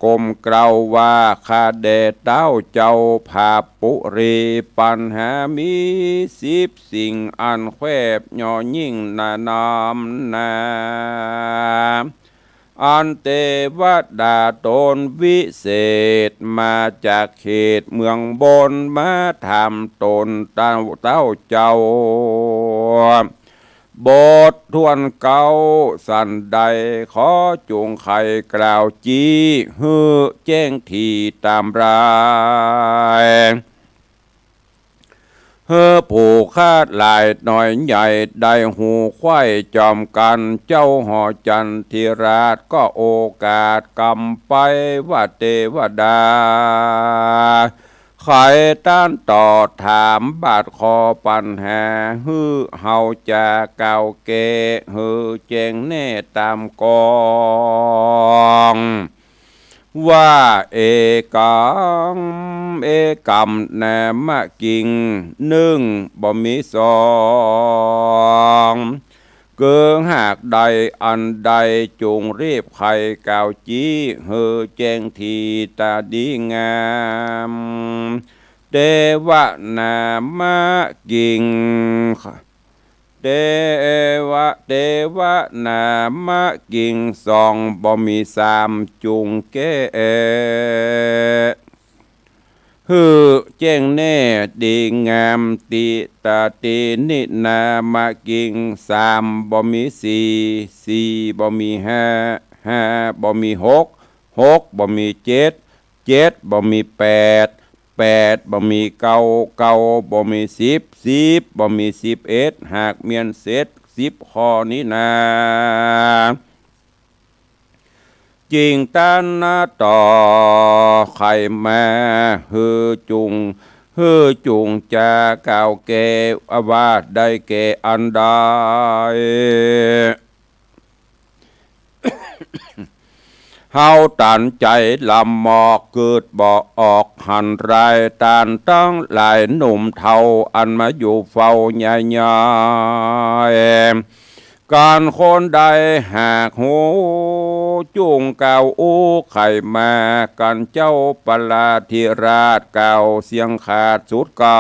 ก้มเกล้าว่า ข้าแด่เต้าเจ้าผาปุรี ปัญหามีสิบสิ่ง อันแควบย่อยิ่งหนานำหนา อันเตวดาต๋นวิเศษ มาจากเขตเมืองบน มาถามต๋นเต้า เต้าเจ้า บทถ้วนเก๊าสันใด ขอจุ่งไขกล่าวจี้ หื้อแจ้งถี่ต๋ามราย หื้อผู้ข้าหลายน้อยใหญ่ได้ฮู้ไขว่จอมกั๋น เจ้าหอจันทิราชก็โอกาสกำไปว่าเตวดา ไขต้านตอบถามบาดข้อปัญหา หื้อเฮาจะกล่าวแก้หื้อแจ้งแน่ต๋ามกอง ว่าเอกัง เอกัมนามะกิง นึ่ง บ่มีสอง เกิงหากใดอันใดจุ่งรีบไขกล่าวจี้ หื้อแจ้งถี่ต๋าดีงาม เตวะนามะกิง เตวะ เตวะนามะกิง สอง บ่มีสาม จุ่งแก้ หื้อแจ้งแน่ดีงาม ติตาตินินามะกิง สาม บ่มีสี่ สี่ บ่มีห้า ห้า บ่มีหก หก บ่มีเจ็ด เจ็ดบ่มีแปด แปดบ่มีเก้า เก้าบ่มีสิบ สิบบ่มีสิบเอ็ด หากเมียนเสร็จสิบข้อนี้นา จึงตันนาต่อใค่มา หื้อจุ่ง หื้อจุ่งจ๋ากล่าวแก่ ว่าได้แก่อันใด เฮาตันใจ๋ลำหมอก กึ๊ดบ่ออกหันไร ต้านตังหลายหนุ่มเฒ่า อันมาอยู่เฝ้าใหญ่ๆ กันคนใดหากฮู้ จุ่งกล่าวอู้ใค่มา กันเจ้าประลาธิราช กล่าวเสียงขาดสุดกำ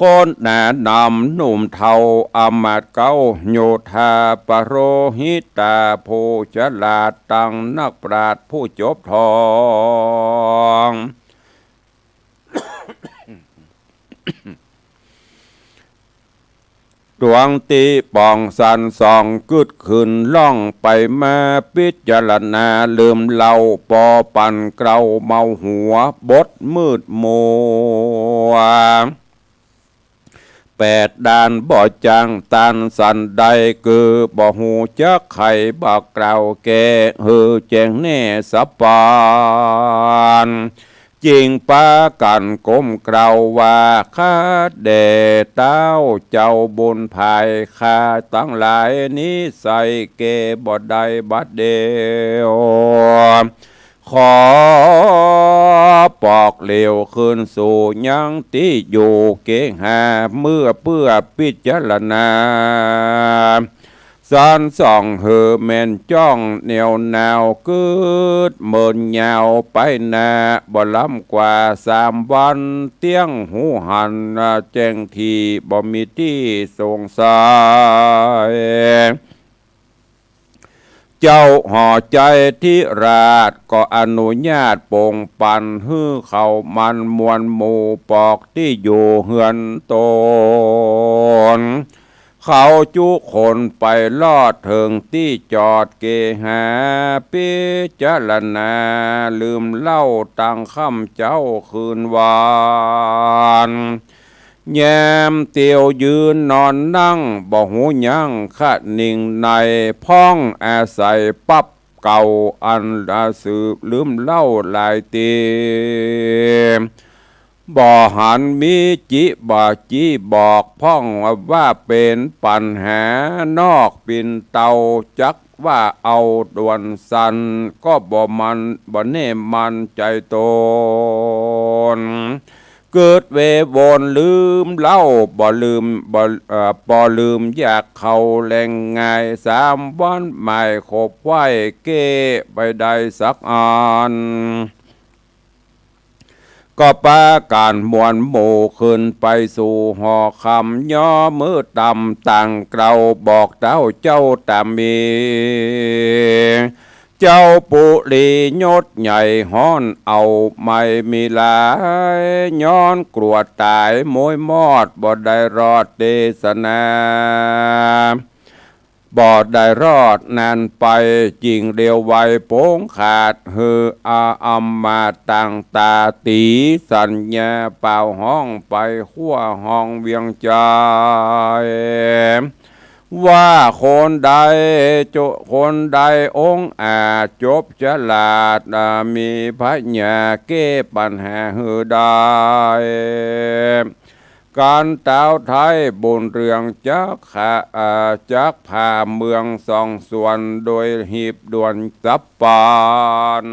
คนหนานำหนุ่มเฒ่า อำมาตย์เก๊า โยธาปโรหิตา ผู้ฉลาดตังนักปราชญ์ผู้จบทอง ดวงตี้ป่องสันส่อง กึ๊ดขึ้นล่องไปมา ปิจารณาลืมเล่า ปอปันเกลาเมาหัว บดมืดมัว แปดด้านบ่จาง ต้านสันใด คือบ่ฮู้จักใค่ บ่กล่าวแก่ หื้อแจ้งแน่สะปาน จึงปากั๋นก้มกล่าวว่า ข้าแด่เต๊าเจ้าบุญภาย ข้าตังหลายนิสัยแก่บ่ได้บัดเดียว ขอปอกเหลวคืนสู่ยังตี้อยู่เกหา เมื่อเปื้อปิจารณา สันส่องหื้อแม่นจ้องแนวหนาว กึ๊ดเมินยาวไปหน้า บ่ล้ำกว่าสามวัน เตี้ยงฮู้หันแจ้งถี่ บ่มีตี้สงสัย เจ้าหอใจ๋ธิราชก็อนุญาตปงปัน หื้อเขามันมวลหมู่ปอกตี้อยู่เฮือนต๋น เขาจุคนไปลอดเถิงตี้จอดเกหา ปิจารณาลืมเล่าตังค่ำเจ๊าคืนวาน แยมเตียวยืนนอนนั่ง บ่ฮู้ยั้งคะนิ่งใน พ่องอาศัยปั๊บเก่า อันสืบลืมเล่าหลายตี้ บ่หันมีจิบ่าจี้บอก พ่องว่าเป๋นปัญหานอกปิ่นเตา จักว่าเอาด่วนสั้น ก็บ่มั่น บ่แน่มั่นใจ๋ต๋น เกิดเววนลืมเล่า บ่ลืม บ่ เอ่อ บ่ลืมอยากเข้าแหล่งง่าย สามวันหมายขบไหว้ แก้บ่ได้สักอัน ก็ปากั๋นมวลหมู่ขึ้นไปสู่หอคำ ย่อมือต่ำต่างเกลาบอกเต๊าเจ้าต๋ามี เจ้าปุรียศใหญ่ฮ้อนเอาไม่มีหลาย ย้อนกลัวต๋ายโมยมอด บ่ได้รอดเตสนา บ่ได้รอดนานไป จิ่งเดียวไวโป๋งขาด หื้ออาอำมาตย์ต่างต๋าตี๋ สัญญาเป่าฮ้องไปขั้วห้องเวียงใจ๋ ว่าคนใด โจ คนใดองอาจจบฉลาด อ่า มีผญาแก้ปัญหาหื้อได้ ก๋านเต๊าไท้บุญเรืองจักขะ อ่า จักผ่าเมืองสองส่วน โดยหีบด่วนสับปาน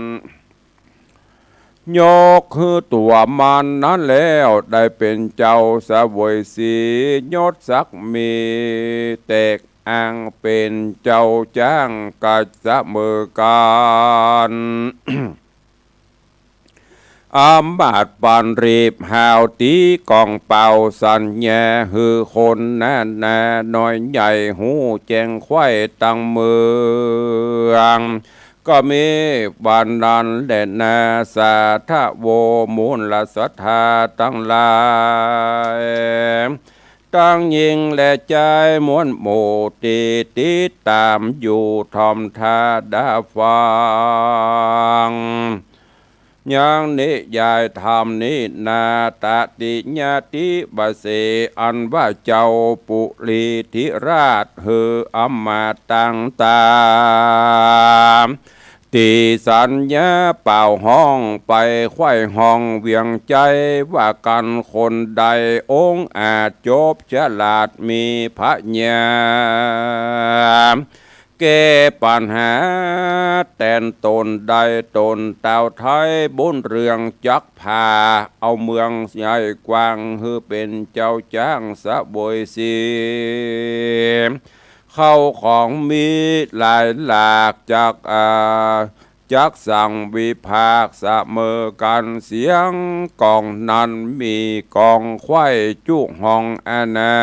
ยกหื้อตั๋วมันนั้นแล้ว ได้เป๋นเจ้าเสวยศรี ยศศักดิ์มีแตกอ้าง เป๋นเจ้าจ๊างกั๋นเสมอกั๋น อำมาตย์ปันรีบหาวตี๋ก้องเป่า สัญญาหื้อคนนานา น้อยใหญ่ฮู้แจ้งไขว้ตังเมือง ก็มีวันนั้นแลนา สาธะโว มูลศรัทธาตังหลาย ตังญิงและจายมวลหมู่ตี้ติดต๋ามอยู่ถ่อมท่าดาฟัง ยังนิยายธรรมนี้นา ตติยติวเส อันว่าเจ้าปุริธิราชหื้ออำมาตย์ต่างๆ ตี้สัญญาเป่าฮ้องไปไขว้ห้องเวียงใจ๋ ว่ากั๋นคนใดองอาจจบฉลาดมีผญา แก้ปัญหาแตนต๋นได้ต๋น ตาวไท้บุญเรืองจักผา เอาเมืองใหญ่กว้างหื้อเป๋นเจ้าจ๊างเสวยสี เข้าของมีหลายหลาก จัก อ่า จักสังวิพากษ์เสมอกั๋น เสียงกองนั้นมีกองไขว้จุห้องอาณา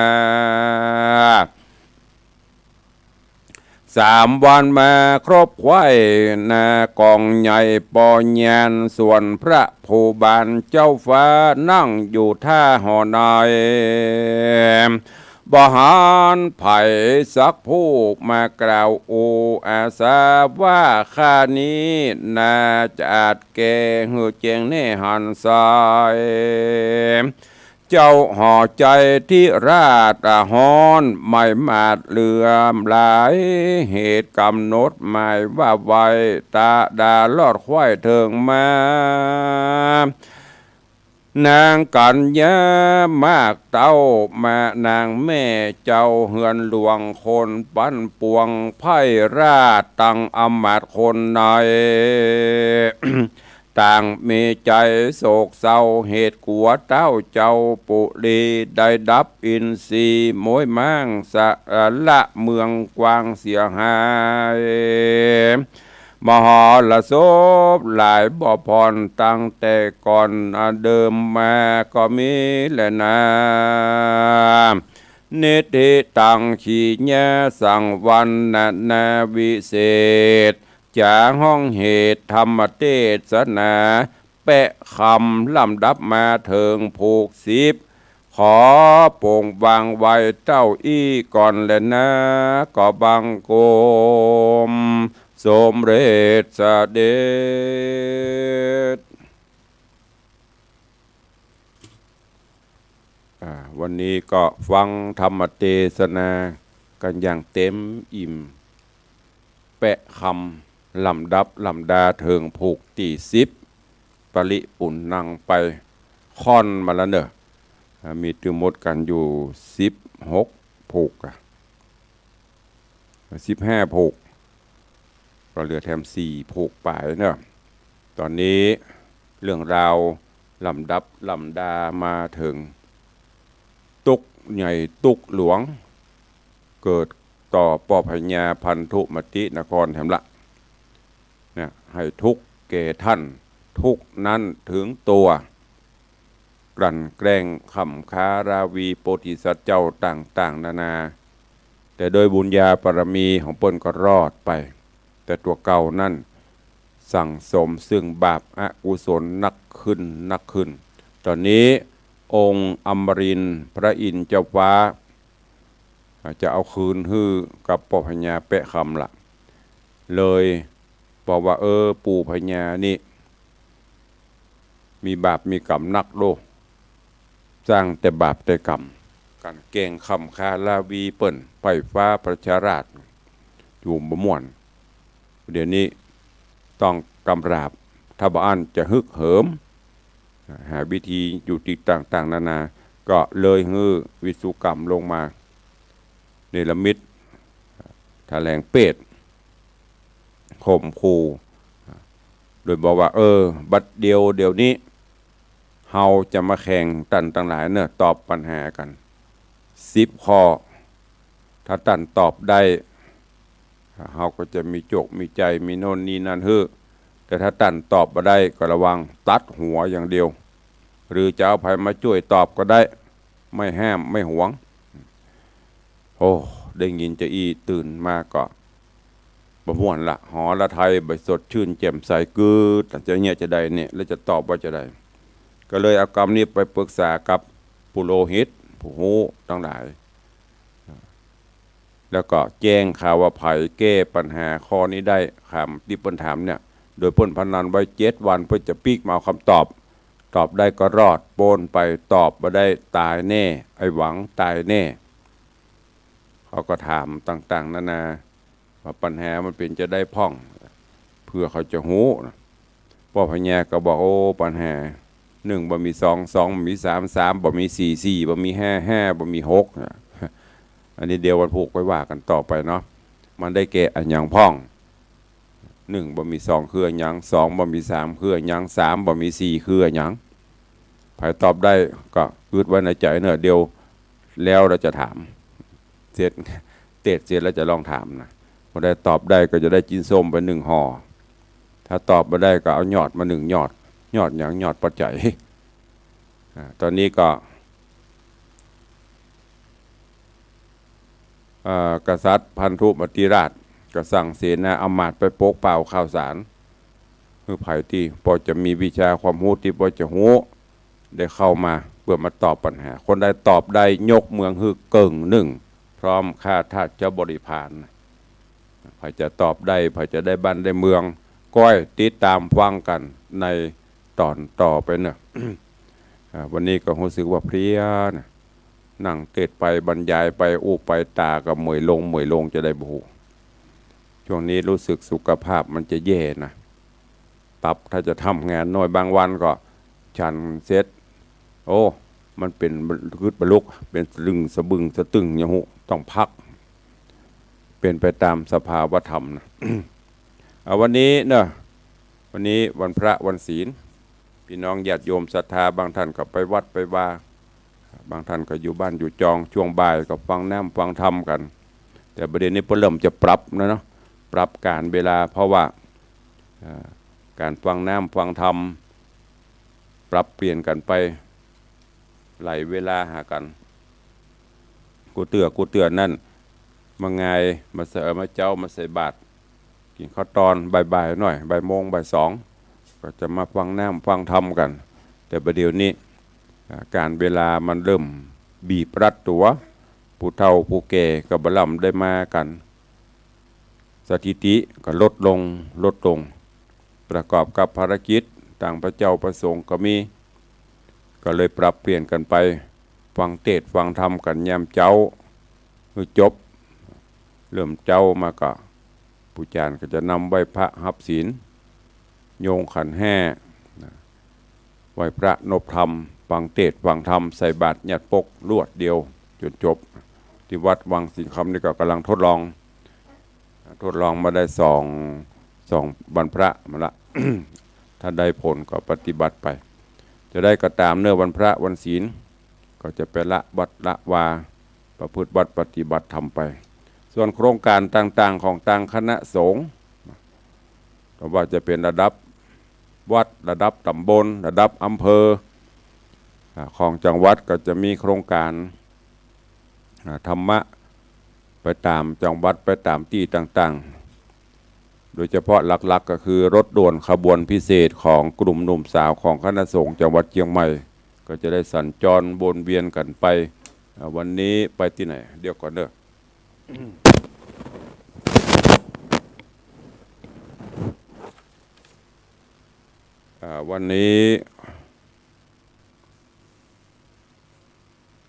สามวันมาครบไขว้นากองใหญ่ปอญาน ส่วนพระภูบาลเจ้าฟ้านั่งอยู่ท่าหอใน บ่หันใผสักผู้มากล่าวโออาสาว่า ข้านี้นาจะอาจแก้หื้อแจ้งแน่หันใส เจ้าหอใจ๋ธิราชอะฮ้อน ไหม้หมาดเหลื่อมหลาย เหตุก๋ำหนดหมายว่าไว้ ตะดาลอดไขว้เถิงมา นางกัญญามากเต้า มานางแม่เจ้าเฮือนหลวง คนปั้นปวงไพร่ราชตังอำมาตย์คนใน ต่างมีใจ๋โศกเศร้า เหตุกั๋วเต้าเจ้าปุริได้ดับอินทรีย์ โม้ยม้างสละเมืองกว้างเสียหาย มหรสพหลายบ่ผ่อน ตั้งแต่ก่อนเดิมมาก็มีแลนา นิธิตัง ขีญาสังวรรณนาวิเศษ จ๋าฮ้องเหตุธรรมเตสนา แปะคำลำดับมาเถิงผูกสิบ ขอปงวางไว้เต้าอี้ก่อนแลนา ก็บังคมสมเร็จเสด็จ อ่า วันนี้ก็ฟังธรรมเตสนากั๋นอย่างเต็มอิ่ม แปะคำลำดับลำดาเถิงผูกตี้สิบ ปริปุณณังไป ค่อนมาแล้วเน่อ อ่า มีตึงหมดกั๋นอยู่สิบหกผูกอะ สิบห้าผูก ก็เหลือแถมสี่ผูกป๋ายเนาะ ต๋อนนี้เรื่องราวลำดับลำดามาเถิง ตุ๊กข์ใหญ่ตุ๊กข์หลวง เกิดต่อป้อพญาพันธุมตินครแถมละ เนี่ย หื้อทุกข์แก่ต้าน ทุกข์นั้นเถิงตั๋ว กลั่นแกล้งข่ำคาราวีโพธิสัตว์เจ้าต่างๆ นานา แต่โดยบุญญาบารมีของเปิ้นก็รอดไป แต่ตั๋วเก่านั้นสั่งสมซึ่งบาปอกุศลนักขึ้นนักขึ้น ต๋อนนี้องค์อมรินทร์พระอินทร์เจ้าฟ้า จะเอาคืนหื้อกับป้อพญาแปะคำละ เลยบอกว่า เออ ปู่พญานี่ มีบาปมีกรรมนักโล สร้างแต่บาปแต่กรรม กลั่นแกล้งข่ำคาราวีเปิ้น ไพร่ฟ้าประชาราษฎร์ อยู่บ่ม่วน เดี๋ยวนี้ต้องกำราบ ถ้าบ่อั้นจะฮึกเหิม หาวิธีอยู่ตี้ต่างๆ นานา ก็เลยหื้อวิศวกรรมลงมา เนรมิต แถลงเปต ข่มขู่ โดยบอกว่า เออ บัดเดียวเดี๋ยวนี้ เฮาจะมาแข่งต้านตังหลายเน่อ ตอบปัญหากั๋น สิบข้อ ถ้าต้านตอบได้ เฮาก็จะมีโจคมีชัย มีโน่นนี่นั่นหื้อ แต่ถ้าต้านตอบบ่ได้ก็ระวังตัดหัวอย่างเดียว หรือจะเอาใผมาจ้วยตอบก็ได้ ไม่ห้ามไม่หวง โอ้ ได้ยินจาอี้ตื่นมาก็บ่ม่วนละ หฤทัยบ่สดชื่นแจ่มใส กึ๊ด จะเยียะจาใดเนี่ย แล้วจะตอบว่าจาใด ก็เลยเอากำนี้ไปปรึกษากับปุโรหิต ผู้ฮู้ตังหลาย แล้วก็แจ้งข่าวว่าใผแก้ปัญหาข้อนี้ได้ ต๋ามตี้เปิ้นถามเนี่ย โดยเปิ้นพนันไว้เจ็ดวันเปิ้นจะปิ๊กมาเอากำตอบ ตอบได้ก็รอดป๊นไป ตอบบ่ได้ต๋ายแน่ ไอ้หวังต๋ายแน่ เขาก็ถามต่างๆ นานา ว่าปัญหามันเป๋นจาใดพ่อง เปื้อเขาจะฮู้นะ ป้อพญาก็บอก โอ้ ปัญหา นึ่งบ่มีสอง สองบ่มีสาม สามบ่มีสี่ สี่บ่มีห้า ห้าบ่มีหกนะ อันนี้เดี๋ยววันพูกค่อยว่ากั๋นต่อไปเนาะ มันได้แก่อะหยังพ่อง นึ่งบ่มีสองคืออะหยัง สองบ่มีสามคืออะหยัง สามบ่มีสี่คืออะหยัง ใผตอบได้ก็กึ๊ดไว้ในใจ๋เนาะ เดี๋ยวแล้วเฮาจะถาม เสร็จ เตศน์เสร็จแล้วจะลองถามนะ ผู้ใดตอบได้ก็จะได้จิ๊นส้มไปนึ่งห่อ ถ้าตอบบ่ได้ก็เอาหยอดมานึ่งหยอด หยอดหยัง หยอดปัจจัย อ่า ต๋อนนี้ก็ เอ่อ กษัตริย์พันธุมติราชก็สั่งเสนาอำมาตย์ไปปกเป่าข่าวสาร หื้อใผตี้ป้อจะมีวิชาความฮู้ตี้ป้อจะฮู้ ได้เข้ามาเปื้อมาตอบปัญหา คนใดตอบได้ยกเมืองหื้อเกิ่งนึ่ง พร้อมข้าทาสเจ้าบริพาร ใผจะตอบได้ ใผจะได้บ้านได้เมือง ก้อยติดต๋ามฟังกั๋นในต๋อนต่อไปเนาะ อ่า วันนี้ก็ฮู้สึกว่าเพลียนะ นั่งเตศน์ไปบรรยายไป อู้ไป ต๋าก็เมื่อยลง เมื่อยลงจาใดบ่ฮู้ ช่วงนี้ฮู้สึกสุขภาพมันจะแย่นะ ตับถ้าจะทำงานน้อย บางวันก็ฉันเสร็จ โอ้ มันเป๋นกึ๊ดบ่ลุก เป๋นสะดึ้งสะบึ้งสะตึง หยังบ่ฮู้ ต้องพัก เป๋นไปต๋ามสภาวะธรรมนะ เอาวันนี้เนาะ วันนี้วันพระวันศีล พี่น้องญาติโยมศรัทธา บางท่านก็ไปวัดไปวา บางท่านก็อยู่บ้านอยู่จอง ช่วงบ่ายก็ฟังน้ำฟังธรรมกั๋น แต่ประเดี๋ยวนี้เปิ้นเริ่มจะปรับแล้วเนาะ ปรับก๋านเวลา เพราะว่า เอ่อ ก๋านฟังน้ำฟังธรรม ปรับเปลี่ยนกั๋นไป ไหลเวลาหากั๋น กู้เตื้อกู้เตื้อนั่น มางาย มาเสาร์ มาเจ๊า มาใส่บาตร กิ๋นข้าวตอนบ่ายๆ หน่อย บ่ายโมง บ่ายสอง ก็จะมาฟังน้ำฟังธรรมกั๋น แต่ประเดี๋ยวนี้ อ่า ก๋านเวลามันเริ่มบีบรัดตั๋ว ผู้เฒ่าผู้แก่ก็บ่ลำได้มากั๋น สถิติก็ลดลง ลดลง ประกอบกับภารกิจตางพระเจ้าพระสงฆ์ก็มี ก็เลยปรับเปลี่ยนกั๋นไป ฟังเตศน์ฟังธรรมกั๋นยามเจ๊า หื้อจบ เริ่มเจ๊ามาก็ ผู้จารย์ก็จะนำไหว้พระฮับศีล โยงขันธ์ห้า นะ ไหว้พระนบธรรม ฟังเตศน์ฟังธรรม ใส่บาตรหยัดปกรวดเดียวจ๋นจบ ตี้วัดวังสิงห์คำนี่ก็ก่ำลังทดลอง ทดลองมาได้สอง สองวันพระมาละ ถ้าได้ผลก็ปฏิบัติไป จาใดก็ต๋ามเนาะ วันพระวันศีล ก็จะไปละวัดละวา ประพฤติวัตรปฏิบัติธรรมไป ส่วนโครงก๋านต่างๆ ของตางคณะสงฆ์ ก็ว่าจะเป๋นระดับวัด ระดับต๋ำบล ระดับอำเภอ อ่า ของจังหวัดก็จะมีโครงก๋าน อ่า ธรรมะ ไปต๋ามจังหวัด ไปต๋ามตี้ต่างๆ โดยเฉพาะหลักๆ ก็คือรถด่วนขบวนพิเศษของกลุ่มหนุ่มสาวของคณะสงฆ์จังหวัดเจียงใหม่ ก็จะได้สัญจรวนเวียนกั๋นไป อ่า วันนี้ไปตี้ไหน เดี๋ยวก่อนเนาะ อ่า วันนี้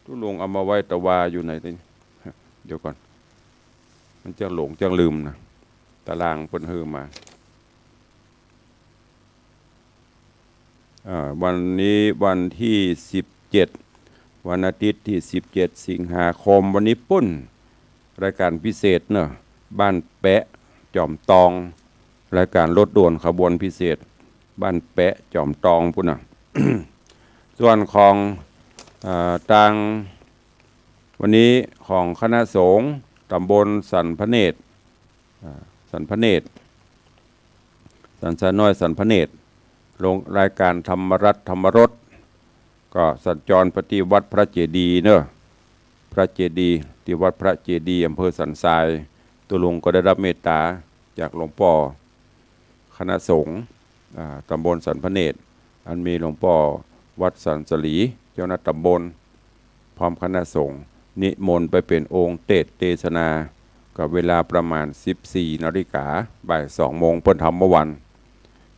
ตุ๊ลุงเอามาไว้ตะวาอยู่ไหนตี้ เดี๋ยวก่อน มันจะหลงจะลืมนะ ตารางเปิ้นหื้อมา อ่า วันนี้วันตี้สิบเจ็ด วันอาทิตย์ตี้สิบเจ็ดสิงหาคม วันนี้ปุ้น รายก๋านพิเศษเนาะ บ้านแปะ จอมตอง รายก๋านรถด่วนขบวนพิเศษ บ้านแปะ จอมตองปุ้นน่ะ ส่วนของ อ่า ตาง วันนี้ของคณะสงฆ์ต๋ำบลสันพระเนตร อ่า สันพระเนตร สันทรายน้อย สันพระเนตร ลงรายก๋านธรรมรัตน์ธรรมรส ก็สัญจรไปตี้วัดพระเจดีย์เนาะ พระเจดีย์ ตี้วัดพระเจดีย์ อำเภอสันทราย ตุ๊ลุงก็ได้รับเมตต๋าจากหลวงป้อ คณะสงฆ์ อ่า ต๋ำบลสันพระเนตร อันมีหลวงป้อวัดสันสลี เจ้าหน้าต๋ำบล พ พร้อมคณะสงฆ์ นิมนต์ไปเป๋นองค์เตสน์เตสนา ก็เวลาประมาณสิบสี่นาฬิกา บ่ายสองโมงเปิ้นทำเมื่อวาน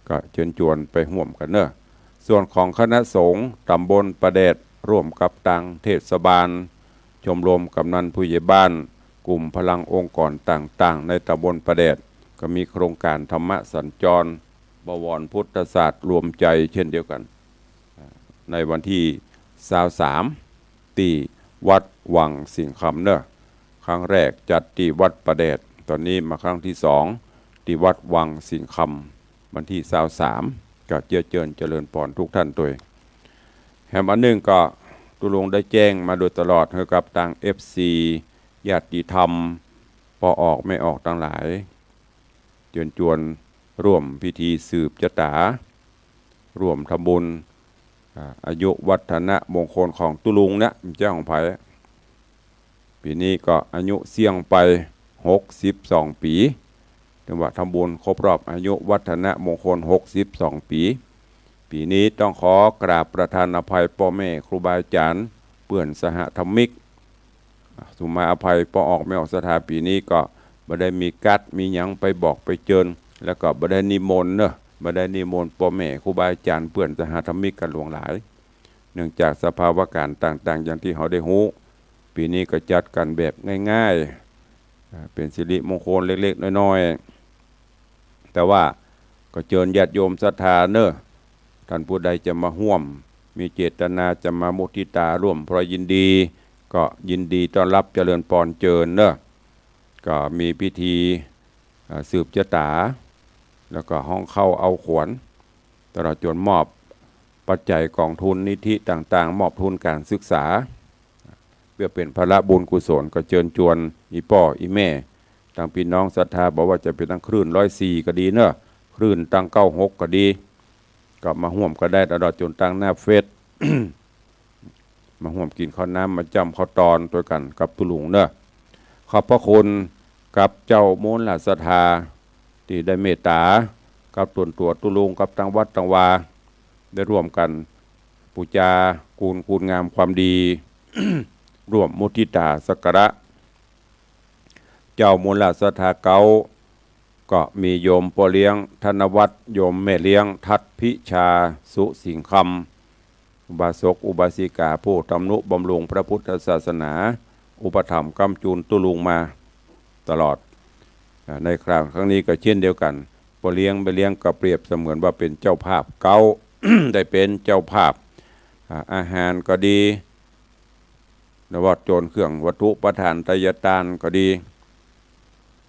ก็เจิญจวนไปฮ่วมกั๋นเนาะ ส่วนของคณะสงฆ์ต๋ำบลป่าแดด ฮ่วมกับตางเทศบาล ชมรมก๋ำนันผู้ใหญ่บ้าน กลุ่มพลังองค์กรต่างๆ ในต๋ำบลป่าแดด ก็มีโครงก๋านธรรมสัญจร บวรพุทธศาสตร์รวมใจ๋เจ้นเดียวกั๋น ในวันตี้ซาวสาม ตี้วัดวังสิงห์คำเนาะ ครั้งแรกจัดตี้วัดป่าแดด ต๋อนนี้มาครั้งตี้สอง ตี้วัดวังสิงห์คำ วันตี้ซาวสาม ก็เจื้อเจิญเจริญปอนทุกท่านตวย แหมอันนึ่งก็ตุ๊ลุงได้แจ้งมาโดยตลอดหื้อกับตางเอฟซี ญาติธรรม ป้อออกแม่ออกตังหลาย เจิญจวนฮ่วมพิธีสืบจะต๋า ฮ่วมทำบุญ อ่า อายุวัฒนมงคลของตุ๊ลุงนะเจ้าของไผ ปี๋นี้ก็อายุเสี้ยงไปหกสิบสองปี๋ ถือว่าทำบุญครบรอบอายุวัฒนมงคลหกสิบสองปี๋ ปี๋นี้ต้องขอกราบประทานอภัยป้อแม่ครูบาอาจ๋ารย์ เปื้อนสหธรรมิก สุมาอภัยป้อออกแม่ออกศรัทธาปี๋นี้ก็บ่ได้มีการ์ดมีหยังไปบอกไปเจิญ แล้วก็บ่ได้นิมนต์เนาะ บ่ได้นิมนต์ป้อแม่ครูบาอาจ๋ารย์เปื้อนสหธรรมิกกั๋นหลวงหลาย เนื่องจากสภาวะก๋ารณ์ต่างๆ อย่างตี้เฮาได้ฮู้ ปี๋นี้ก็จัดกั๋นแบบง่ายๆ อ่า เป๋นสิริมงคลเล็กๆ น้อยๆ แต่ว่าก็เจิญญาติโยมศรัทธาเนาะ ท่านผู้ใดจะมาฮ่วม มีเจตนาจะมามุทิตาฮ่วมพลอยยินดี ก็ยินดีต้อนฮับเจริญปอนเจิญเนาะ ก็มีพิธี อ่า สืบจะต๋า แล้วก็ฮ้องเข้าเอาขวัญ ตลอดจ๋นมอบปัจจัยก๋องทุนนิธิต่างๆ มอบทุนก๋านศึกษา เปื้อเป๋นพละบุญกุศล ก็เจิญจวนอี่ป้ออี่แม่ ตังปี้น้องศรัทธา บ่ว่าจะเป๋นตังคลื่นร้อยสี่ก็ดีเนาะ คลื่นตังเก้าหกก็ดี ก็มาฮ่วมกั๋นได้ตลอดจ๋นตังหน้าเฟซ มาฮ่วมกิ๋นข้าวน้ำ มาจ้ำข้าวตอนตวยกั๋นกับตุ๊ลุงเนาะ ขอบพระคุณกับเจ้ามูลศรัทธา ตี้ได้เมตต๋า กับส่วนตั๋วตุ๊ลุง กับตังวัดตังวา ได้ฮ่วมกั๋นปู๋จากุณ คุณงามความดี ฮ่วมมุทิตาสักการะ เจ้ามูลศรัทธาเก๊า ก็มีโยมป้อเลี้ยงธนวัฒน์ โยมแม่เลี้ยงทัศน์พิชา สุสิงห์คำ อุบาสกอุบาสิกาผู้ตำนุบำรุงพระพุทธศาสนา อุปถัมภ์ค้ำจูนตุ๊ลุงมาตลอด อ่า ในคราวครั้งนี้ก็เช่นเดียวกั๋น ป้อเลี้ยงแม่เลี้ยงก็เปรียบเสมือนว่าเป๋นเจ้าภาพเก๊า ได้เป๋นเจ้าภาพ อ่า อาหารก็ดี ตลอดจ๋นเครื่องวัตถุประทานไตยตานก็ดี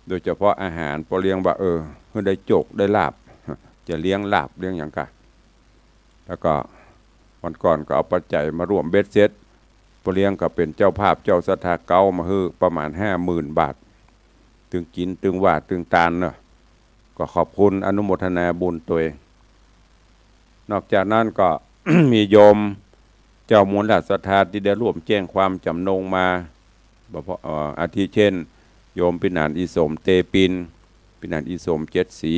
โดยเฉพาะอาหาร ป้อเลี้ยงว่า เออ หื้อได้โจคได้ลาภ จะเลี้ยงลาภเลี้ยงหยังกะ แล้วก็วันก่อนก็เอาปัจจัยมาฮ่วมเบ็ดเสร็จ ป้อเลี้ยงก็เป๋นเจ้าภาพเจ้าศรัทธาเก๊ามาหื้อประมาณห้าหมื่นบาท ตึงกิ๋นตึงว่าตึงตานเนาะ ก็ขอบคุณอนุโมทนาบุญตวย นอกจากนั้นก็ มีโยมเจ้ามูลศรัทธาตี้ได้ฮ่วมแจ้งความจ๋ำนงมา บ่พอ เอ่อ อาทิเช่น โยมปี้หนานอี่สมเตปิน ปี้หนานอี่สมเจ็ดสี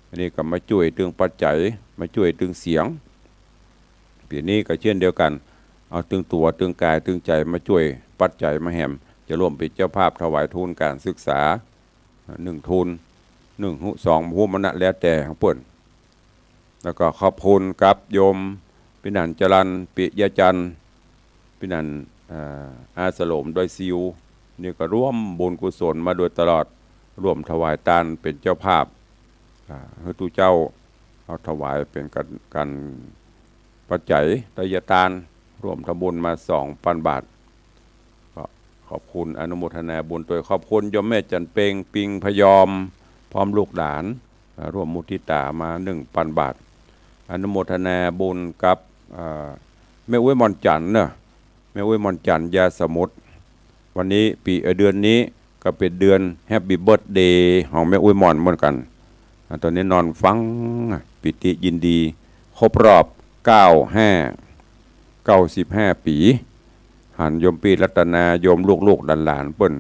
อันนี้ก็มาจ้วยตึงปัจจัย มาจ้วยตึงเสียง ปี๋นี้ก็เช่นเดียวกั๋น เอาตึงตั๋วตึงก๋ายตึงใจ๋มาจ้วยปัจจัยมาแหม จะฮ่วมเป๋นเจ้าภาพถวายทุนก๋านศึกษา นึ่งทุน นึ่งหื้อสองหื้อ บ่ฮู้มันนะ แล้วแต่ของเปิ้น แล้วก็ขอบคุณกับโยมปี้หนานจรัญ ปิยะจันทร์ ปี้หนาน อ่า อาสโลมดอยซิว นี่ก็ฮ่วมบุญกุศลมาโดยตลอด ฮ่วมถวายตานเป๋นเจ้าภาพ อ่า หื้อตุ๊เจ้า เอาถวายเป๋นก๋าน ก๋านปัจจัยไตยตาน ฮ่วมทำบุญมาสองปันบาท ก็ขอบคุณอนุโมทนาบุญตวย ขอบคุณโยมแม่จันเพ็ง ปิงพยอม พร้อมลูกหลาน อ่า ฮ่วมมุทิตามานึ่งปันบาท อนุโมทนาบุญกับ อ่า แม่อุ๊ยหม่อนจันทร์เนาะ แม่อุ๊ยหม่อนจันทร์ ยาสมุทร วันนี้ปี๋ เอ่อ เดือนนี้ก็เป๋นเดือนแฮปปี้เบิร์ธเดย์ของแม่อุ๊ยหม่อนเหมือนกั๋น อ่า ต๋อนนี้นอนฟัง อ่ะ ปีติยินดี ครบรอบ เก้าห้า เก้าสิบห้าปี๋ หันโยมปี้รัตนา โยมลูกๆหลานๆเปิ้น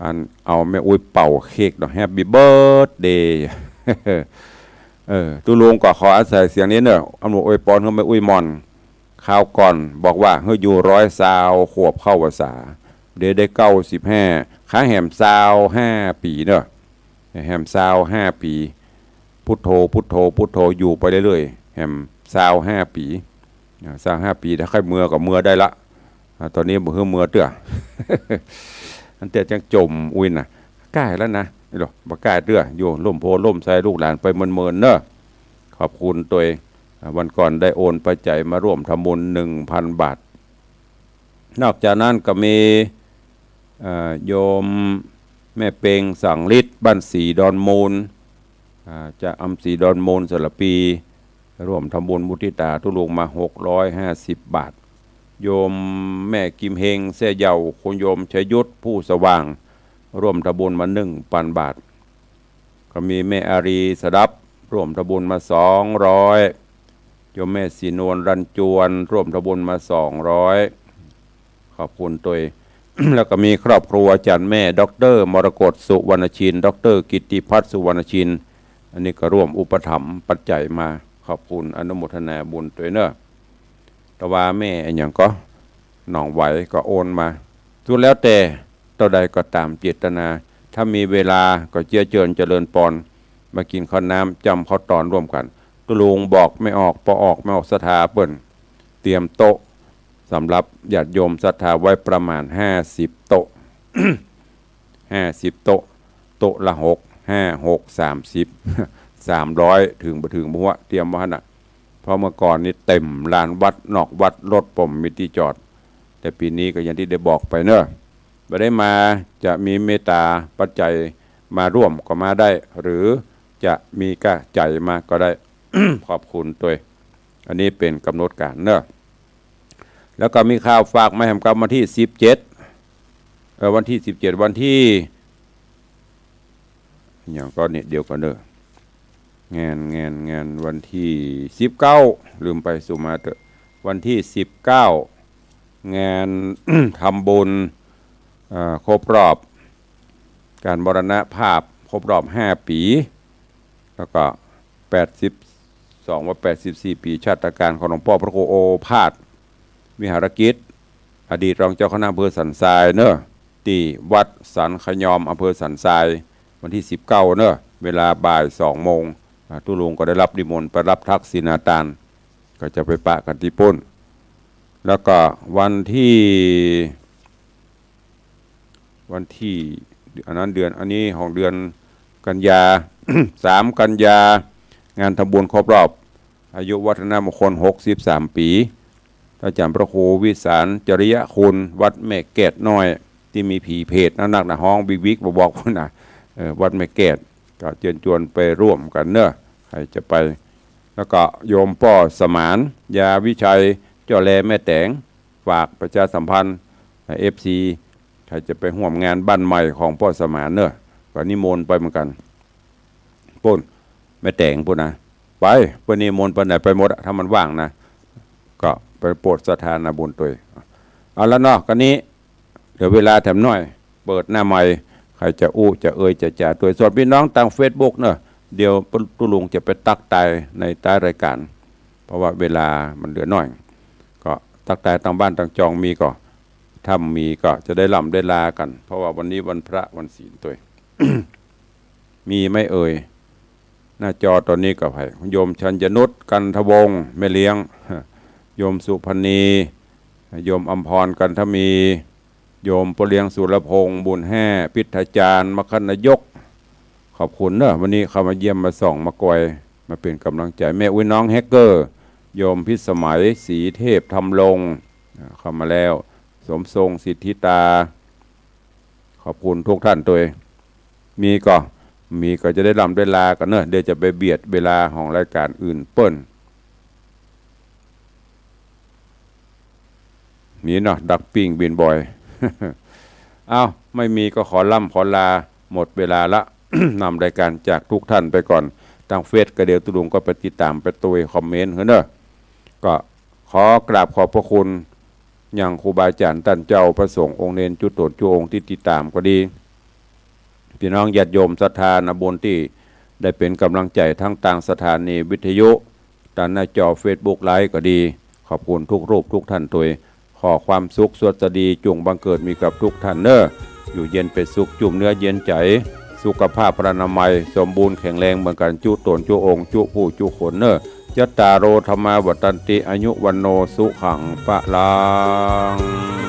อันเอาแม่อุ๊ยเป่าเค้กเนาะ แฮปปี้เบิร์ธเดย์ เออ ตุ๊ลุงก็ขออาศัยเสียงนี้เนาะ อำนวยอวยปอนหื้อแม่อุ๊ยหม่อน คราวก่อนบอกว่าหื้ออยู่ร้อยซาวขวบเข้าพรรษา เดี๋ยวได้เก้าสิบห้า ข้าแหมซาวห้าปี๋เนาะ แหมซาวห้าปี๋ พุทโธ พุทโธ พุทโธ อยู่ไปเรื่อยๆ แหมซาวห้าปี๋ อ่า ซาวห้าปี๋ ถ้าใค่เมือก็เมือได้ละ อ่า ต๋อนนี้บ่หื้อเมือเตื้อ อันเตื้อจังจ่มอุ้ยนะ ก้ายแล้วนะ นี่หรอ บ่ก้ายเตื้อ อยู่ร่มโพธิ์ร่มไทร ลูกหลานไปเมินๆ เนาะ ขอบคุณตวย อ่า วันก่อนได้โอนปัจจัยมาร่วมทำบุญ หนึ่งพัน บาท นอกจากนั้นก็มี เอ่อ โยมแม่เปง สังฤทธิ์ บ้านสีดอนมูล อ่า จากอำสีดอนมูล สระพี ร่วมทำบุญมุทิตาทุลุงมา หกร้อยห้าสิบ บาท โยมแม่กิมเฮง แซ่เหย่า คุณโยมชยุทธ ผู้สว่าง ร่วมทำบุญมา หนึ่งพัน บาท ก็มีแม่อารี สดับ ร่วมทำบุญมา สองร้อย โยมแม่ศรีนวล รัญจวน ร่วมทำบุญมา สองร้อย ขอบคุณตวย แล้วก็มีครอบครัวอาจารย์แม่ ด็อกเตอร์ มรกต สุวรรณชิน ด็อกเตอร์ กิตติพัฒน์ สุวรรณชิน อันนี้ก็ร่วมอุปถัมภ์ปัจจัยมา ขอบคุณอนุโมทนาบุญตวยเนาะ แต่ว่าแม่อะหยังก็ หนองไหวก็โอนมา สุดแล้วแต่ เต้าใดก็ต๋ามเจตนา ถ้ามีเวลาก็เจี๊ยะเจิญเจริญปอน มากิ๋นข้าวน้ำ จำข้าวตอนร่วมกั๋น ตุ๊ลุงบอกไม่ออก ปอออกไม่ออกศรัทธาเปิ้น เตรียมโต๊ะสำหรับญาติโยมศรัทธาไว้ประมาณ ห้าสิบ โต๊ะ ห้าสิบ โต๊ะ โต๊ะละหก ห้า หก สามสิบ สามร้อย เถิงบ่เถิงบ่ฮู้ เตรียมไว้หั้นน่ะ เพราะเมื่อก่อนนี่เต็มลานวัด นอกวัด รถบ่มีตี้จอด แต่ปี๋นี้ก็อย่างตี้ได้บอกไปเนาะ บ่ได้มาจะมีเมตตาปัจจัยมาร่วมก็มาได้ หรือจะมีก้าใจ๋มาก็ได้ ขอบคุณตวย อันนี้เป๋นก๋ำหนดก๋านเนาะ แล้วก็มีข่าวฝากมาแหมกับวันตี้ สิบเจ็ด เอ่อ วันตี้ สิบเจ็ด วันตี้ อะหยังก่อนี่ เดี๋ยวก่อนเนาะ งาน งาน งานวันตี้ สิบเก้า ลืมไป สุมาเต๊อะ วันตี้ สิบเก้า งาน ทำบุญ เอ่อ ครบรอบ ก๋านมรณภาพ ครบรอบ ห้า ปี๋ แล้วก็ แปดสิบสอง ว่า แปดสิบสี่ ปี๋ชาตกาลของหลวงป้อพระครูโอภาส วิหารกิจ อดีตรองเจ้าคณะอำเภอสันทรายเนาะ ตี้วัดสันขยอม อำเภอสันทราย วันตี้ สิบเก้า เนาะ เวลาบ่าย สอง โมง อ่า ตุ๊ลุงก็ได้รับนิมนต์ไปรับทักษิณาทาน ก็จะไปปะกั๋นตี้ปู๊น แล้วก็วันตี้ วันตี้ อันนั้นเดือน อันนี้ของเดือนกันยา สาม กันยา งานทำบุญครบรอบอายุวัฒนมงคล หกสิบสาม ปี๋ อาจารย์พระครูวิสารจริยคุณ วัดแม่แก้ดน้อย ตี้มีผีเปรตนักๆ น่ะ ฮ้องวิกๆ บอกๆ พู้นน่ะ เออ วัดแม่แก้ด ก็เจิญจวนไปร่วมกั๋นเนาะ ใผจะไป แล้วก็โยมป้อสมาน ยาวิชัย เจ้าแลแม่แต๋ง ฝากประชาสัมพันธ์ เอฟซี ใผจะไปฮ่วมงานบ้านใหม่ของป้อสมานเนาะ ก็นิมนต์ไปเหมือนกั๋น ปู๊น แม่แต๋งปู๊นนะ ไป เปิ้นนิมนต์ไปไหนไปหมดอะ ถ้ามันว่างนะ ก็ไปโปรดศรัทธานาบุญตวย เอาละเนาะ กั๋นนี้ เหลือเวลาแถมหน้อย เปิดหน้าไมค์ ใผจะอู้จะเอ่ยจะจ๋าตวย ส่วนปี้น้องตางเฟซบุ๊กเนาะ เดี๋ยวตุ๊ลุงจะไปตั๊กตายในต๊ายรายก๋าน เพราะว่าเวลามันเหลือหน้อย ก็ตั๊กตายตางบ้านตางจองมีก่อ ถ้ามีก็จะได้ล่ำได้ลากั๋น เพราะว่าวันนี้วันพระวันศีลตวย มีไหมเอ่ย หน้าจอต๋อนนี้ก็ใผ โยมชัญญนุช กันทวงศ์ แม่เลี้ยง โยมสุพรรณี โยมอำพร กันทมี โยมป้อเลี้ยงสุรพงษ์ บุญแฮ่ พิทยาจารย์ มคคนายก ขอบคุณเนาะ วันนี้เข้ามาเยี่ยมมาส่องมากอย มาเป๋นก๋ำลังใจ๋ แม่อุ๊ยน้องแฮกเกอร์ โยมพิสมัย ศรีเทพธรรมรงค์ อ่า เข้ามาแล้ว สมทรง สิทธิตา ขอบคุณทุกท่านตวย มีก่อ มีก็จะได้ล่ำได้ลากั๋นเนาะ เดี๋ยวจะไปเบียดเวลาของรายก๋านอื่นเปิ้น มีเนาะ ดักปิ้งบินบอย เอ้า ไม่มีก็ขอล่ำขอลา หมดเวลาละ นำรายก๋านจากทุกท่านไปก่อน ตางเฟซก็เดี๋ยวตุ๊ลุงก็ไปติดต๋ามไปตวยคอมเมนต์หื้อเนาะ ก็ขอกราบขอบพระคุณ ยังครูบาอาจ๋ารย์ต้านเจ้า พระสงฆ์องค์เณรจุ๊ตนจุ๊องค์ตี้ติดต๋ามก็ดี ปี้น้องญาติโยมศรัทธานาบุญตี้ได้เป๋นก๋ำลังใจ๋ทั้งตางสถานีวิทยุ ตางหน้าจอเฟซบุ๊กไลฟ์ก็ดี ขอบคุณทุกรูปทุกท่านตวย ขอความสุขสวัสดีจุ่งบังเกิดมีกับทุกท่านเน่อ อยู่เย็นเป๋นสุข จุ่มเนื้อเย็นใจ๋ สุขภาพพรรณนามัยสมบูรณ์แข็งแรงเหมือนกั๋นจุ๊ต๋นจุ๊องค์จุ๊ผู้จุ๊คนเน่อ จัตตาโร ธัมมา วัฑฒันติ อายุ วัณโณ สุขัง พลัง